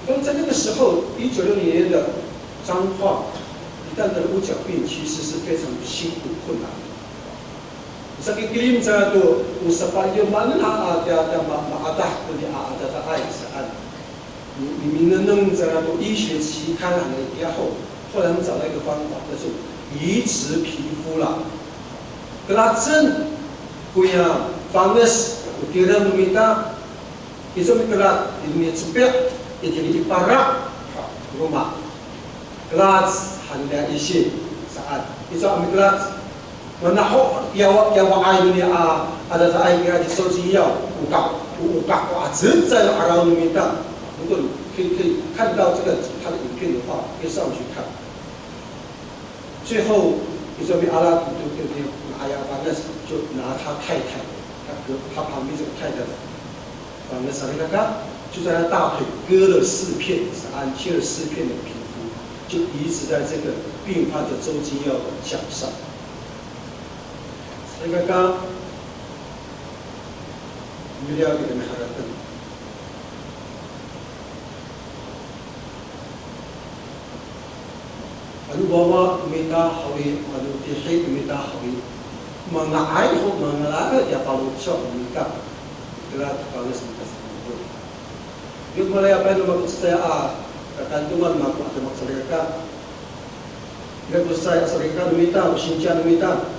那在那个时候，一九六零年的彰化，一旦得了五角病，其实是非常辛苦困难的。 Sakikilim cangra to, o sapaiyo manen a, a, tiya, tiya ma, maadah to nia a, a, adadaay saan. Mi, mi, minengneng cangra to 医学期刊 hanay itiya ho, 后来他们找到一个方法，叫做移植皮肤啦。 Kelacen koya fanges, o tireng no mita, iso mikelac, itini i cepi', itini i para', roma. Kelac han nia Ising saan. Iso a mikelac, manaho, kiyawa, kiyawa'ay no nia a, adadaay kira ci Cowcing, o ka, o ka, o ka, a, cecay no 'araw no mita. 如果你可以，可以看到这个，他的影片的话，可以上网去看。 最后，iso miala to, to, to, to, 那 aya fanges 就拿他太太，他哥，他旁边这个太太的 fanges salikaka，就在他大腿割了四片，是按切了四片的皮肤，就移植在这个病患的周金耀的脚上。Salikaka, miliyaw kita miharateng. Ano wawa no mita haw i, ano tihi no mita haw i, manga'ay ho, manga'ay ya faloco' no mita. Kira to fanges no mita sa. Yo, malayapay no mako cecay a kakantongan no mako a demak salikaka. Ira ko cecay a salikaka no mita, o sinci no mita.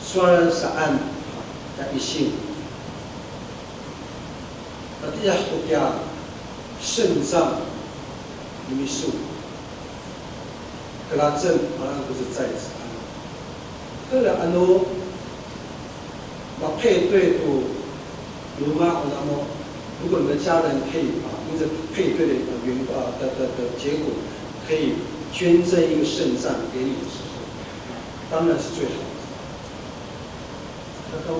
Sowal saan, ta Ising. Tatiih to kiya 肾脏 no miso. Kelacen, mahaen ko cecay saan. Kira ano, ma配对 to loma' namo, 如果你的家人可以啊，因着配对的缘，啊，的，的，的结果，可以捐赠一个肾脏给你的时候，当然是最好的。那到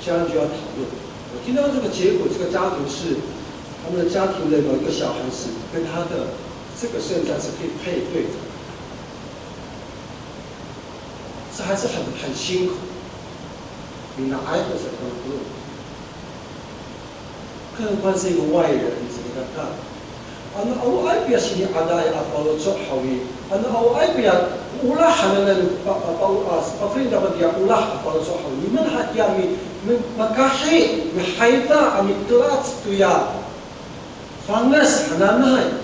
家人就要讨论。我听到这个结果，这个家族是他们的家族的某一个小孩子跟他的这个现在是可以配对的，这还是很，很辛苦。你拿 iPhone 在那录，更何况是一个外人，你怎么看？ Ano awaay ko ya sini'adaay a faloco' haw i, ano awaay ko ya olah hananay, pa, pa, pa, a, pafeli dapat ya olah a faloco' haw i, niman hatiya mi, mi, makahi, mihayda a mikelac to ya fanges hananay.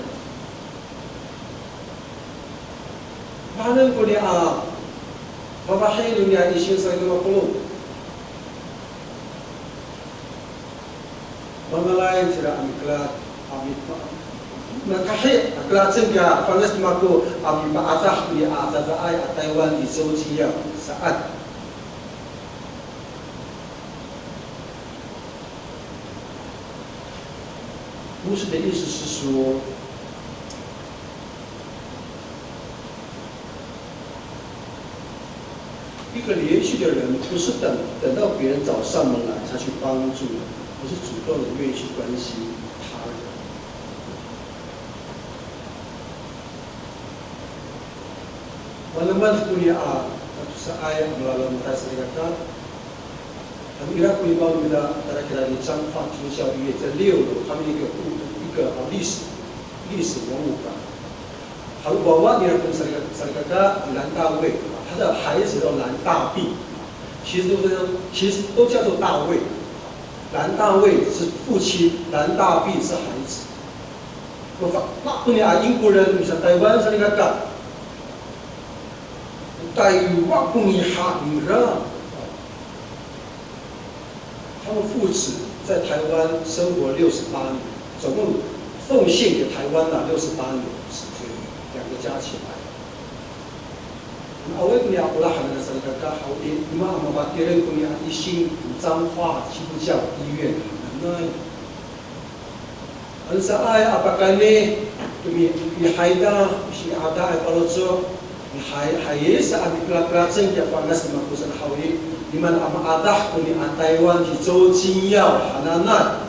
Mahaen ko niya, a, fafahi no niya Ising sa ko mapolong. Mangalay cira a mikelac, a mi, makahi, a kelacen kiya fanges no mako a mipa'adah i a adadaay a Taywan i 周金耀 saan. 牧师的意思是说，一个连续的人不是等，等到别人找上门来才去帮助，而是主动的愿意去关心他人。Malemed koniya a, a, tosaay a malalamotay salikaka, Ano ira ko limaw no mita, tayra kira i 彰化军校医院这六楼，他们一个部，一个，啊，历史，历史文物馆。Halo wawa nira ko salikaka, salikaka, 蓝大卫，他的孩子叫蓝大镉，其实都是，其实都叫做大卫。蓝大卫是父亲，蓝大镉是孩子。Wa, wa koniya a 英国人 misataywan salikaka. Taywan koniya nira. 他们父子在台湾生活六十八年，总共奉献给台湾了六十八年的时间，两个加起来。Awaay koniya a olahan a salikaka haw i, cima a mapatira koniya a 彰化基督教医院 hananay. Ano caay a pakayni, to mi, mihaida, mihaida a faloco', mihay, hay sa a mikelakelaceng kiya fa'anas no mako saan haw i, cima a maadah koniya a Taywan ci 周金耀 hananay.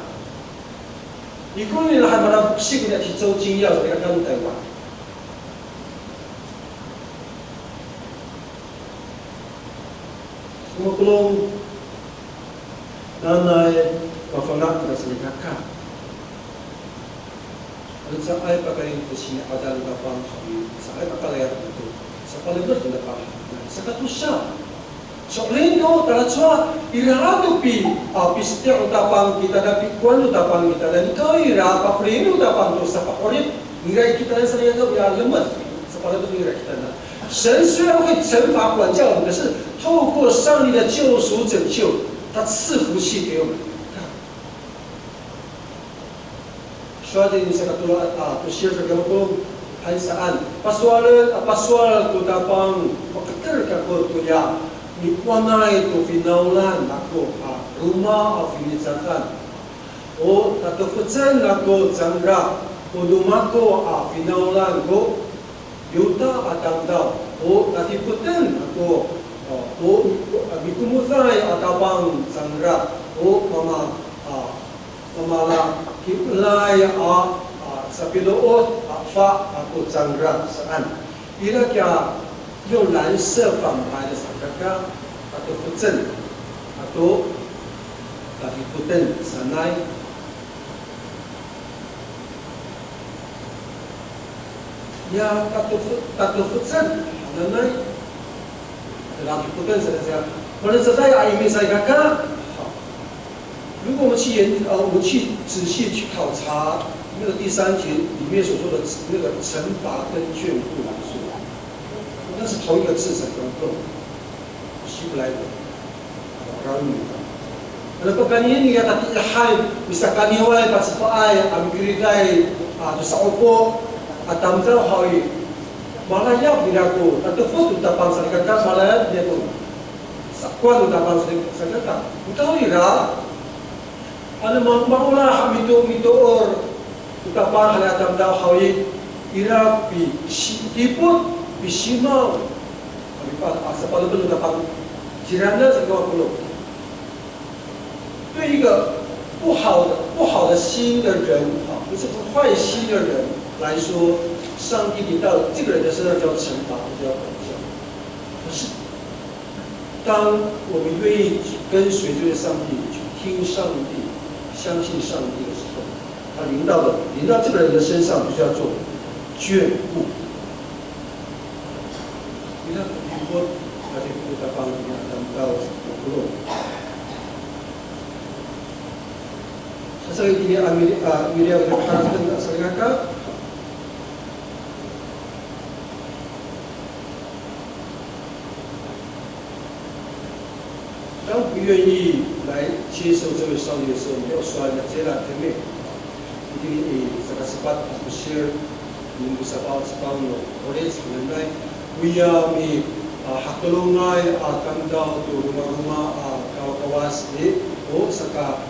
Ikor nira han marafoksik koniya ci 周金耀 salikaka no Taywan. Ko makolong nanay mafana' kira salikaka. Ano caay pakayni to sini'ada no Tapang haw i, caay pakalayap to sapalemed to Tapang. Saka tosa, so'elin to, talacowa ira to pi, a, piseti' no Tapang kita, na pikowan no Tapang kita, na nikawrira ira pafelien no Tapang to sapa'orip nira i kitanan salikaka, ya lemed sapalemed nira i kitanan. 神虽然会惩罚管教我们，可是透过上帝的救赎拯救，他赐福气给我们。Sowal ni saka tolo a, a, to siyam sa kamo ko, hay saan. Pasowal, a, pasowal ko Tapang, paketer kako toya mikowanay to finawlan ako a roma a finicakan. O tatefecen ako cangra, o no mako a finawlan ko Yuta a tamdaw, o tatipoten ako, o, o, mikomoday a Tapang cangra, o mama, a, mamalaki'elay a, a, sapilood a fa ako cangra saan. Ira kiya 用蓝色反白的 salikaka, tatefecen ato tatipoten sanay. Ya, tato, tatefecen hananay. Tatipoten sanay sa. Mana sa saya aimin salikaka. 如果我们去研，呃，我们去仔细去考察那个第三节里面所说的那个惩罚跟眷顾来说，那是同一个字，是同一个希伯来文，然后你看，那个 pakayni nira tatiihay, misakaniway, pacefaay, a mikeriday, a, to sa'opo a tamdaw haw i, malayap nira ko, tatefot to Tapang salikaka, malayap nira ko, sakowan to Tapang salikaka. Nikawrira, Ano ma, maolah a mito, mitoor to Tapang hananay a tamdaw haw i, ira pisi, dipot, pisimaw. Ano pa, a, sapalemed to Tapang, cirana sa ko, 对一个不好的、不好的心的人，啊，不是坏心的人来说，上帝临到这个人的身上就要惩罚，就要管教。可是 当我们愿意跟随这位上帝，去听上帝，相信上帝的时候，他临到的，临到这个人的身上，就是要做眷顾。Ira ko dipot, ira ko Tapang, ira ko Tapang. Saka itini a mili-, a, miliyaw ira ko haratengen a salikaka. 当不愿意来接受这位上帝的时候，没有说那这啦，姐妹，一定，诶，这个是把不是，你不是把是帮我，我的承认来，不要你，啊，hakilongay, a, tamdaw to romaroma, a, kawakawas, e, o, saka,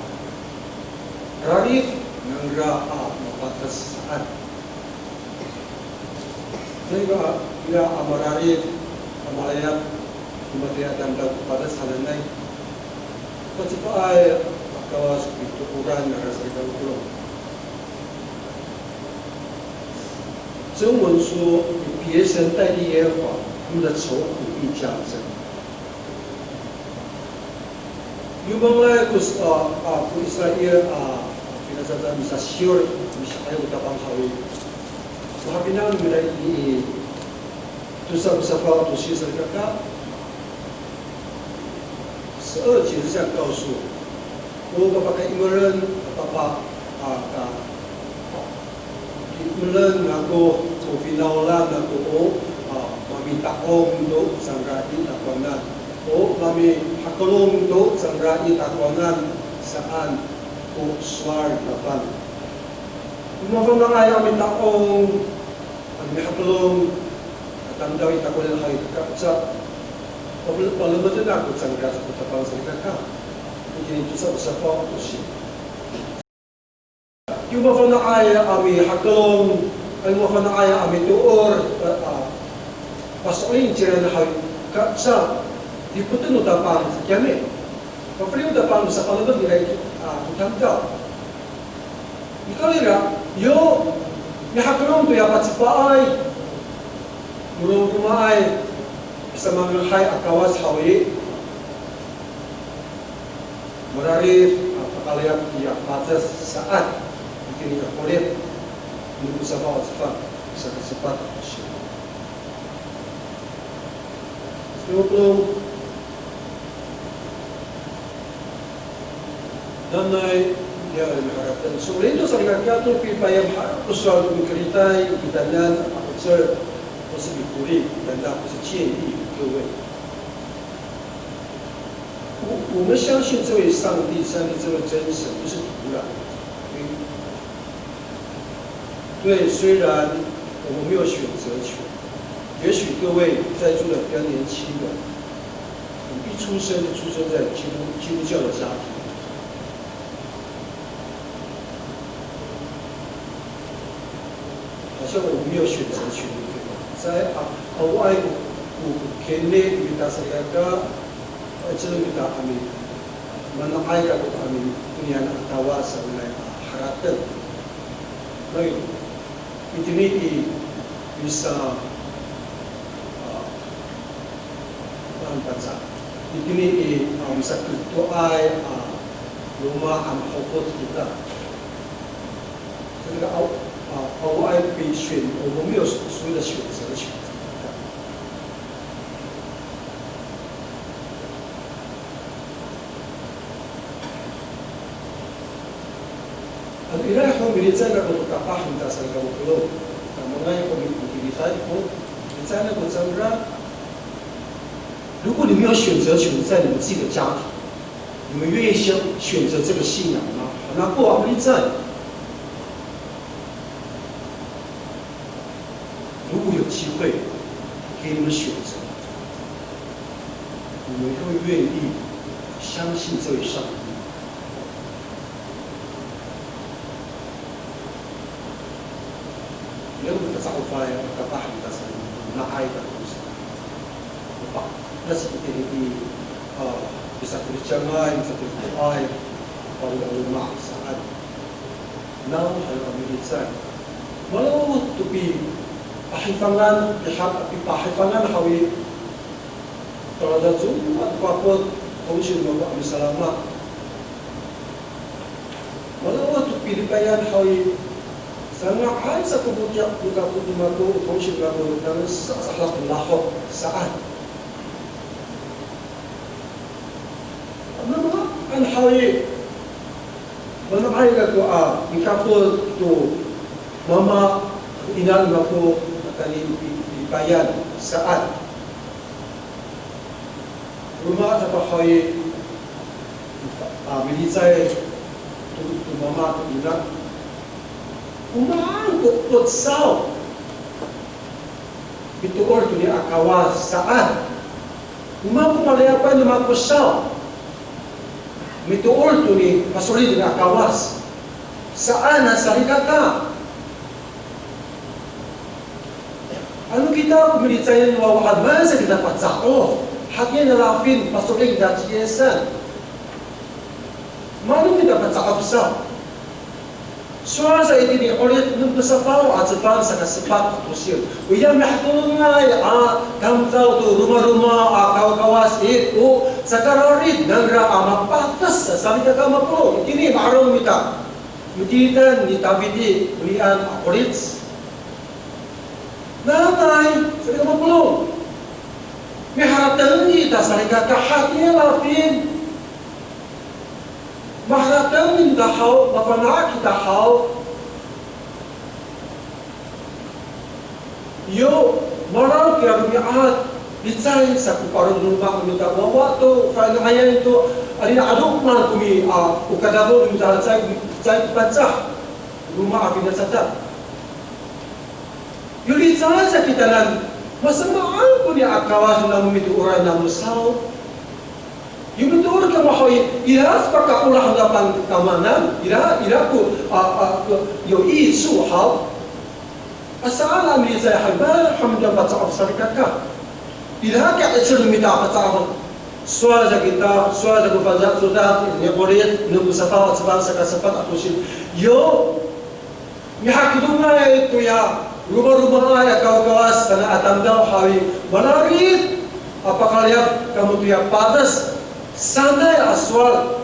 rarid, Nangra a mapates saan. Nangra, ira a mararid, a malayap, i matiya tamdaw ko pates hananay. Pacipaay a Kawas ko pito'oran nangra salikaka. 中文说，别神代替耶和华，他们的愁苦必加增。 Yo mangalay ko s-, a, a, ko Israil a, a, finacadan misasiyor, misa'ayaw ko Tapang haw i, mahapinang nira i, i tosa ko safaw to siyam salikaka, 十二节是这样告诉我， O papakaimeren, papa, a, ka, Ki'emelen ako ko finawlan ako o, a, mamita'ong to cangra i takowanan. O mamihakelong to cangra i takowanan saan ko sowal Tapang. O mafana'ay a mita'ong, a mihakelong, a tamdaw i takowanan hay kaca, pal-, palemeden ako cangra sa ko Tapang salikaka. Itini tosa ko safaw to siyam. Yo mafana'ay a mihakelong, yo mafana'ay a mitoor, a, a, paso'elin cira haw i, kaca dipoten no Tapang sa kiyami. Pafeli no Tapang sa palemed nira i, a, tamdaw. Nikawrira, yo mihakelong to ya pacipaay, no romaay, samangahay a Kawas haw i, mararid, a, pakalayap tiya paces saan, itini i Korint, no safaw a cefang, saka sepat a siyam. Saka, nanay, ya, miharateng. Saka, to salikaka to pipayam ha, ko sowal to mikeritay kitanan a pa'icel, 不是 mikerit kitanan, 不是 建议 各位。 我，我们相信这位上帝，相信这位真神，不是徒然。对，虽然我们没有选择权，也许各位在座的比较年轻的，我们一出生就出生在基督，基督教的家庭。 好像我们没有选择权利，对吧？Sa, a, awaay ko, ko, ko kini kita salikaka, a, ciro kita a mi, mana'ay kako a mi, konian a Kawas sanay a harateng. Baik, itini i, misa, a, Ano paca. Itini i, a, misaketoay, a, loma' a mahokot kita. Saka aw, a, awaay ko pi选，我们没有所谓的选择权。Ano ira ho milicay kako to kapah no mita salikaka. Kamangay ko mi, milicay ko, milicay kako cangra. 如果你们有选择权在你们自己的家庭，你们愿意选，选择这个信仰吗？Nako a milicay. 如果有机会给你们选择，你们会愿意相信这位上帝吗？Ira ko taca'ofay a kapah no mita sa, na'ay kako sa. Opa, nasi itini i, a, pisakolicangan, pisakolicoay, paro a loma' saan. Naw, hayo a milicay. Malo to pi, pahifangan, piha-, pipahifangan haw i, talacowa to kapot, tongsil no mako a misalama. Malo to pilipayan haw i, sanga'ay sa ko botiya, no kapot no mako, tongsil no mako, tangsa sa halak lahok, saan. Ano, ano haw i, mana'ay kako a mikapot to mama, ina no mako, matini pi-, pilipayan, saan. Roma sato haw i, a, milicay to, to mama, to ina. O maan ko, ko saw. Mitoor to ni a Kawas saan. O maan ko malayapay no mako saw. Mitoor to ni, paso'elin to ni a Kawas. Saan a salikaka. Ano kita ko milicayen wawa, maan sa kita paca'of. Hatini a lafin, paso'elin kita ci Yisan. Maan kita paca'of sa. Sowal sa itini i 'Orit no safaw a cefang saka sepat a tosil. Oya mihakelongay a tamdaw to romaroma a kawkawas i, o sakararid nangra a mapades a salikaka mapolong. Itini ma'araw mita. Mititan ni Tafiti, onian a 'Orit. Nanay, salikaka mapolong. Miharateng ita salikaka hatini a lafin. Maharateng kita haw, mafana' kita haw. Yo, maraw kiya romi'ad, licay sa ko parong no loma' no mita wawa to, fa'inayay to, anini a 'aloman ko mi, a, o kadafo no mita caay, caay ko Pangcah, loma' a finacadan. Yo licay sa kitanan, masamaan koni a Kawas namo mitooray namo saw. Yo mitoor kamo haw i, ira sa pakaolah no Tapang tamanan, ira, ira ko, a, a, ko, yo 益处 haw. Asa a milicay haw, ba, haw mita paca'of salikaka. Ira ka 'icel no mita paca'of. Sowal sa kita, sowal sa ko Fangcalay Codad, ni 'Orit, no safaw a cefang saka sepat a tosil. Yo, mihakelongay toya romaromaay a kawkawas, saan a tamdaw haw i, mararid a pakaliyaf kamo toya pades sanay a sowal.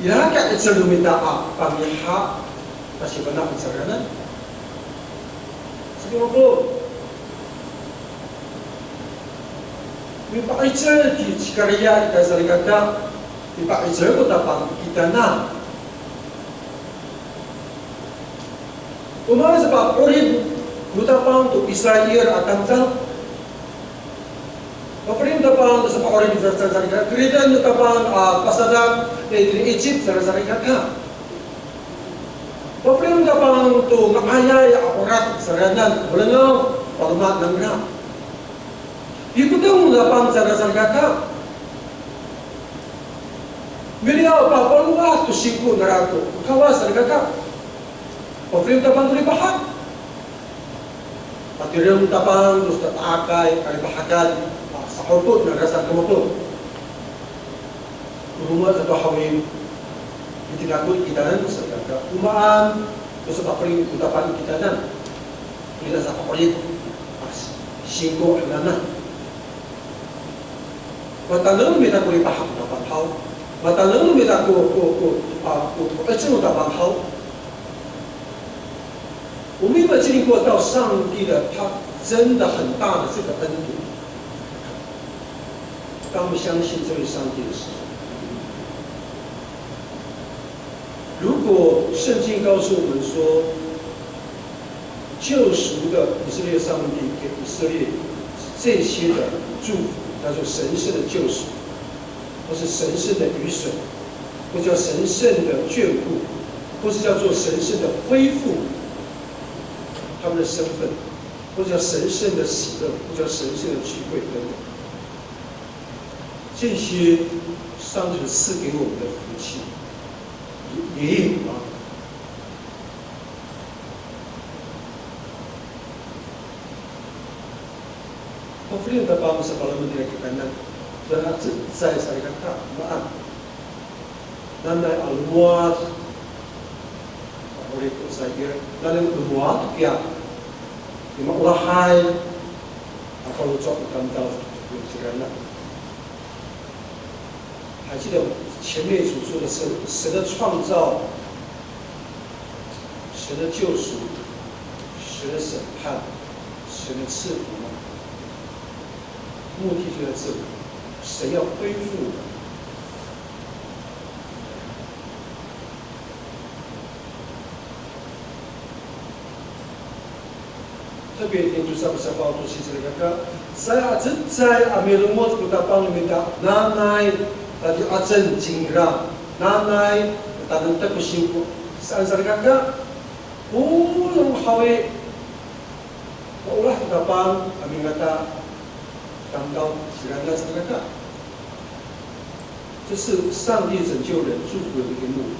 Ira ka 'icel no mita a pamiha, pasifana' i cangraan. Saki mako. Mipa'icel ci Sakariya ita salikaka, mipa'icel ko Tapang i kitanan. O maan sa pa'orip no Tapang to Israil a tamdaw. Pafeli no Tapang to sapa'orip no Israil a tamdaw. Keriden no Tapang a pasadak, e, tini Icip saan salikaka. Pafeli no Tapang to nga'ayay a 'orad saan, o lengaw, paloma nangra. Pikoteng no Tapang saan salikaka. Miliyaw papalowad to singko nangra to Kawas salikaka. Pafeli no Tapang to lipahak. Patireng no Tapang to sata'akay a kalipahakan, a, sahopot nangra sa kamo to. Roma sato haw i, mitinako i kitanan salikaka. O maan ko sapafeli no Tapang i kitanan. Ira sa pa'orip, a, singko hananay. Mataneng mita ko lipahak no Tapang haw. Mataneng mita ko, ko, ko, a, ko, ko 'icel no Tapang haw. O mita 经历过到上帝的，他真的很大的这个恩典。当我们相信这位上帝的时候，如果圣经告诉我们说，救赎的以色列上帝给以色列这些的祝福，叫做神圣的救赎，或是神圣的雨水，或叫神圣的眷顾，或是叫做神圣的恢复他们的身份，或者叫神圣的喜乐，或者叫神圣的聚会等等。这些上帝赐给我们的福气，也，也有啊。 Pafeli no Tapang sa palamen nira kitanan, tada cecay salikaka, maan. Nanay a lomowad, a 'orip to Israil, nanay a lomowad kiya, i maolahay a faloco' no tamdaw, no ciranan. 还记得前面所说的神，神的创造，神的救赎，神的审判，神的赐福吗？目的就在这里，神要恢复我们。 Tebiten to sa, sa paoto saan salikaka, sa cecay a milongoc ko Tapang no mita, nanay tadi'acen cingra, nanay tanektek ko singko saan salikaka, polong haw i, maolah ko Tapang a mingata tamdaw cingranan salikaka. 这是上帝拯救人、祝福人的一个目的。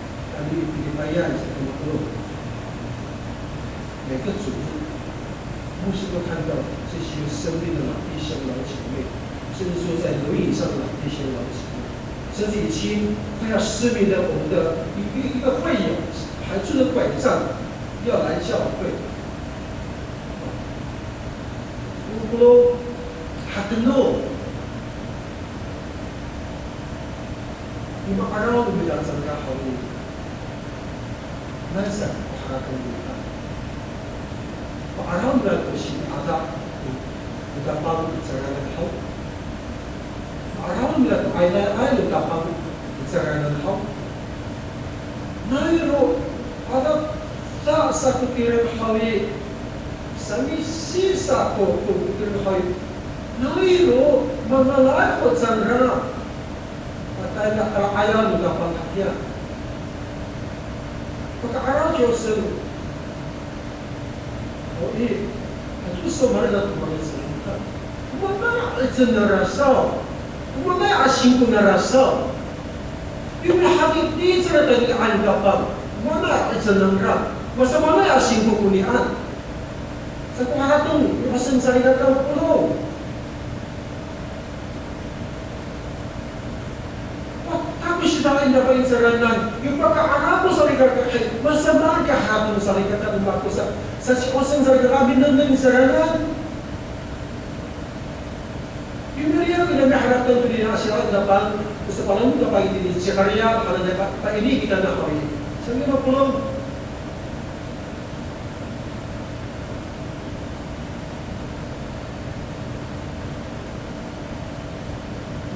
Kami i Pilipayan sa kami ko. 每个主日牧师都看到这些生病的老弟兄、老姐妹，甚至说在轮椅上的老弟兄、老姐妹，甚至已经快要失明的我们的一一一个会友，还拄着拐杖要来教会。Kolo hateno, i ma'araw no mira cangra haw i, nasa ko harateng nira. Ma'araw nira ko sini'ada no Tapang i cangraan haw. Ma'araw nira ko aydaay no Tapang i cangraan haw. Nayro, ada ta sa ko tireng haw i, samisisa ko ko tireng haw i. Nayro, mangalay ko cangra. Patay na kala aydaay no Tapang hakiya. Paka'araw kiyo saan. O i, hato so malina to mangic sa kita. O maan a 'icel nangra saw? O maan a singko nangra saw? Yo mihakiticel a tayni i Tapang, o maan a 'icel nangra? Masamaanay a singko konian? Sa ko harateng, yo harateng salikaka no polong. Wa, kako sitaen dafa i cangraan, yo paka'araw ko salikaka, hay, masamaan ka harateng salikaka no mako sa, sa si'osen salikaka, minengneng i cangraan. Yo Ira ko niyam i harateng to niyam a sira, dapat, sa palal dapat itini i Sakariya, hananay pa, paini kita na haw i. Sa lima polo'.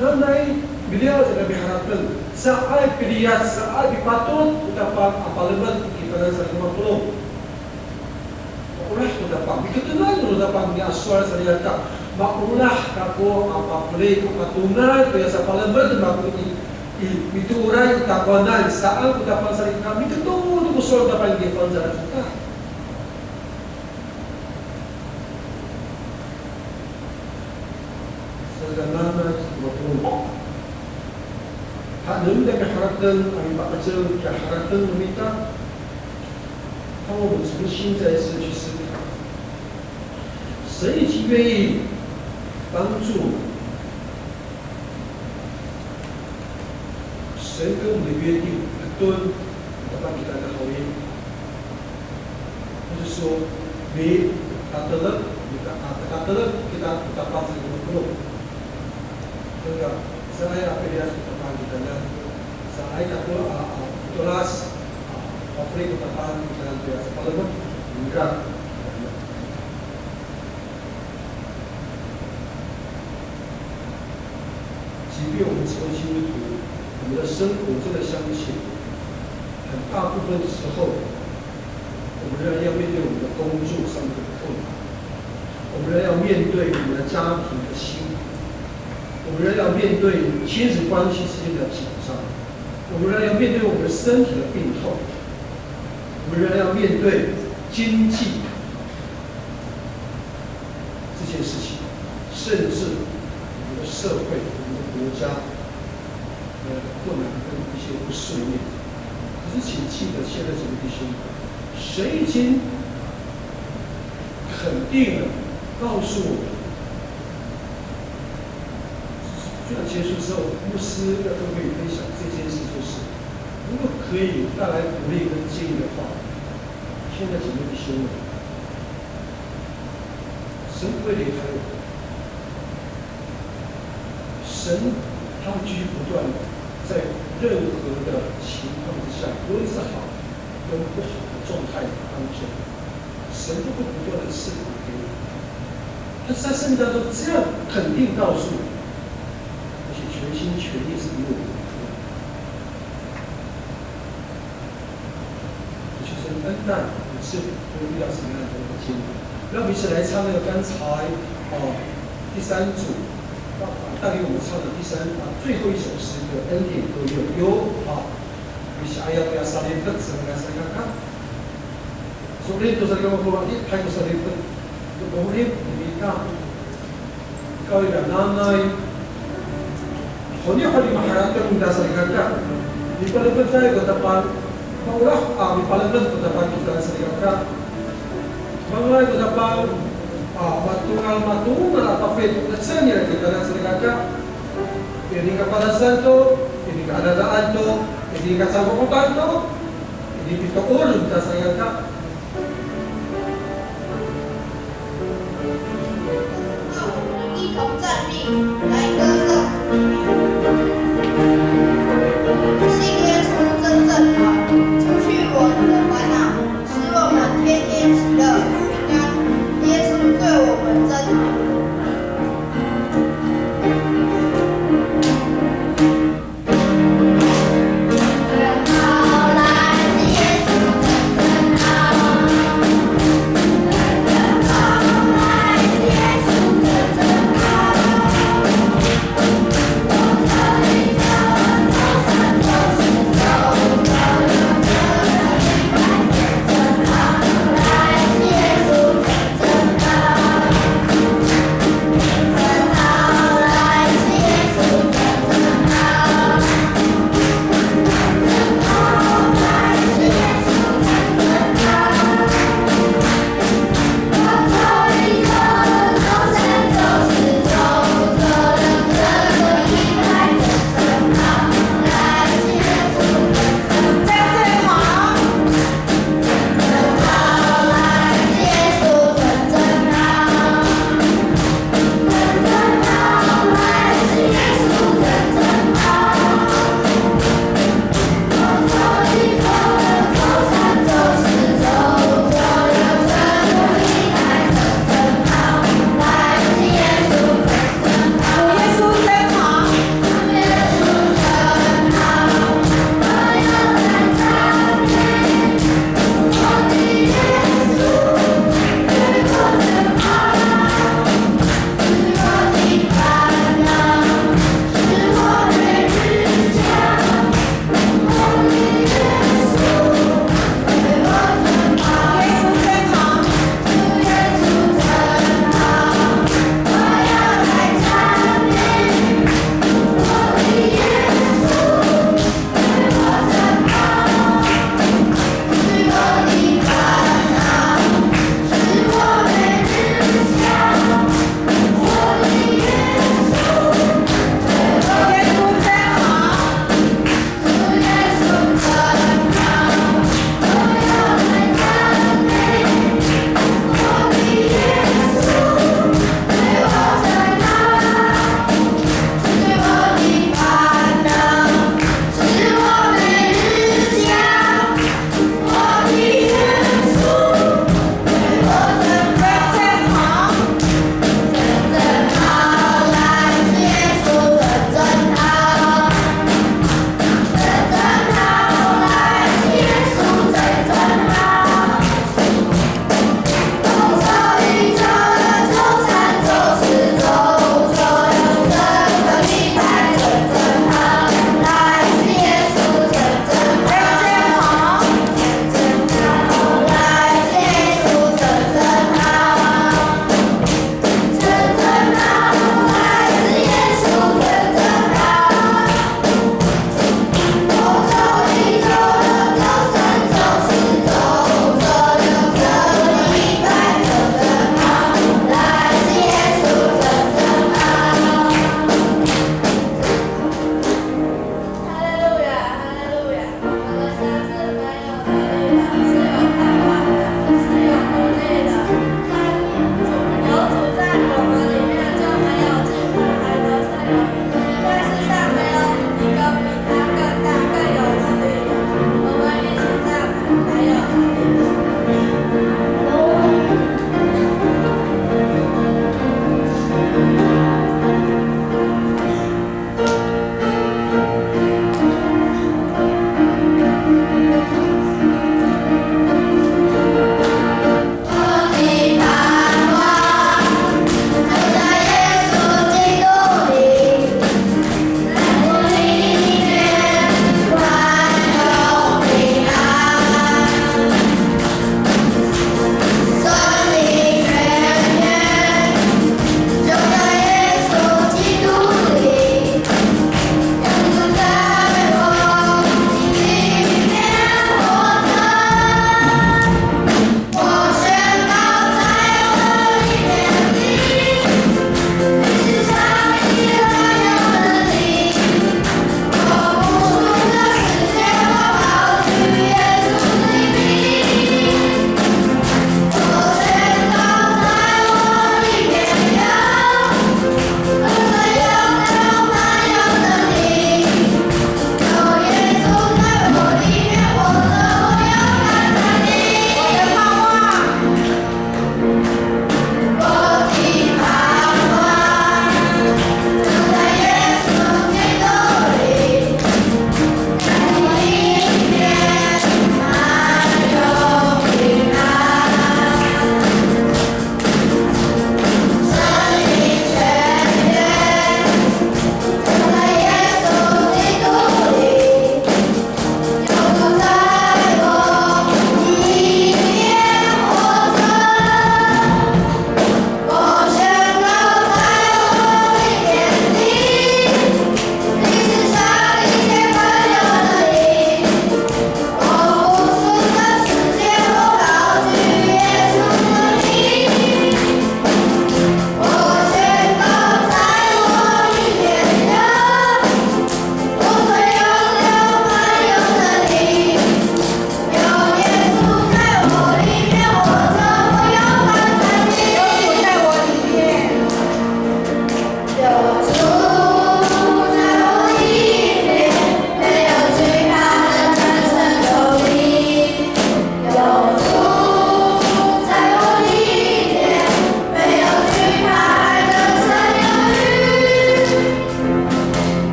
Nanay, miliyas sa kami harateng. Caay piliyas, caay pipatot ko Tapang a palemed i kitanan sa lima polo'. Maolah ko Tapang, miketengan ko Tapang a sowal sa riyaka. Maolah kako a papeli, a patongal toya sapalemed mako i, i mitooray i takowanan saan ko Tapang sa riyaka, miketon ko sowal Tapang i, fangcal kita. Saka nanay, mapolong. Haenen kami harateng a mipa'icel kiya harateng no mita. 让我们重新再次去思考，神已经愿意帮助我们，神跟我们的约定，很多人，我们把它给大家好运，就是说，没，他得了，你看啊，他得了，给他，给他发这个工作，这个，这样呀，被人家说他，你看呢？ Sa ay kako a, a, tolas, a, papeli ko Tapang, kita toya sapalemed, ira. 即便我们成为基督徒，我们的生活真的相信，很大部分时候，我们仍然要面对我们的工作上面的困难，我们仍然要面对我们的家庭的辛苦，我们仍然要面对亲子关系之间的紧张。 我们仍然要面对我们身体的病痛，我们仍然要面对经济这件事情，甚至我们的社会、我们的国家的困难跟一些不顺利。可是请记得，现在什么弟兄，神已经肯定了，告诉我们， 就要结束之后，牧师要跟各位分享这件事，就是如果可以带来鼓励跟建议的话，现在请问弟兄们，神不会离开我们。神他会继续不断的在任何的情况之下，无论是好跟不好的状态当中， 神都会不断的赐福给我们。他在圣经当中这样肯定告诉我们，而且全心全意是与我们同在。就是恩待我们是会遇到什么样的一个经历。让我们一起来唱那个刚才，哦，第三组，啊，带领我们唱的第三，啊，最后一首诗歌，恩典够用。有，好，我们一起来，要不要 salifet 什么来 salifet 看？ So'elin to salikaka mako, hay ko salifet. To koho'ip, mita. Kawira nanay. Honi, honi maharateng ita salikaka. Mipalemed ko Tapang. Maolah, a, mipalemed ko Tapang kita salikaka. Manga'ay ko Tapang, a, matongal, matongal a pafeli to 'ecel nira kita salikaka. Ini kapadasan to, ini kaadadaan to, ini kacangkokotan to, ini pitoor ita salikaka. 那我们一同站立，来歌颂主名。信耶稣真正好，除去我们的烦恼，使我们天天喜乐平安。耶稣对我们真好。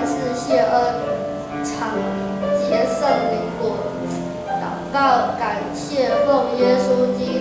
是谢恩，常结圣灵果。祷告，感谢奉耶稣基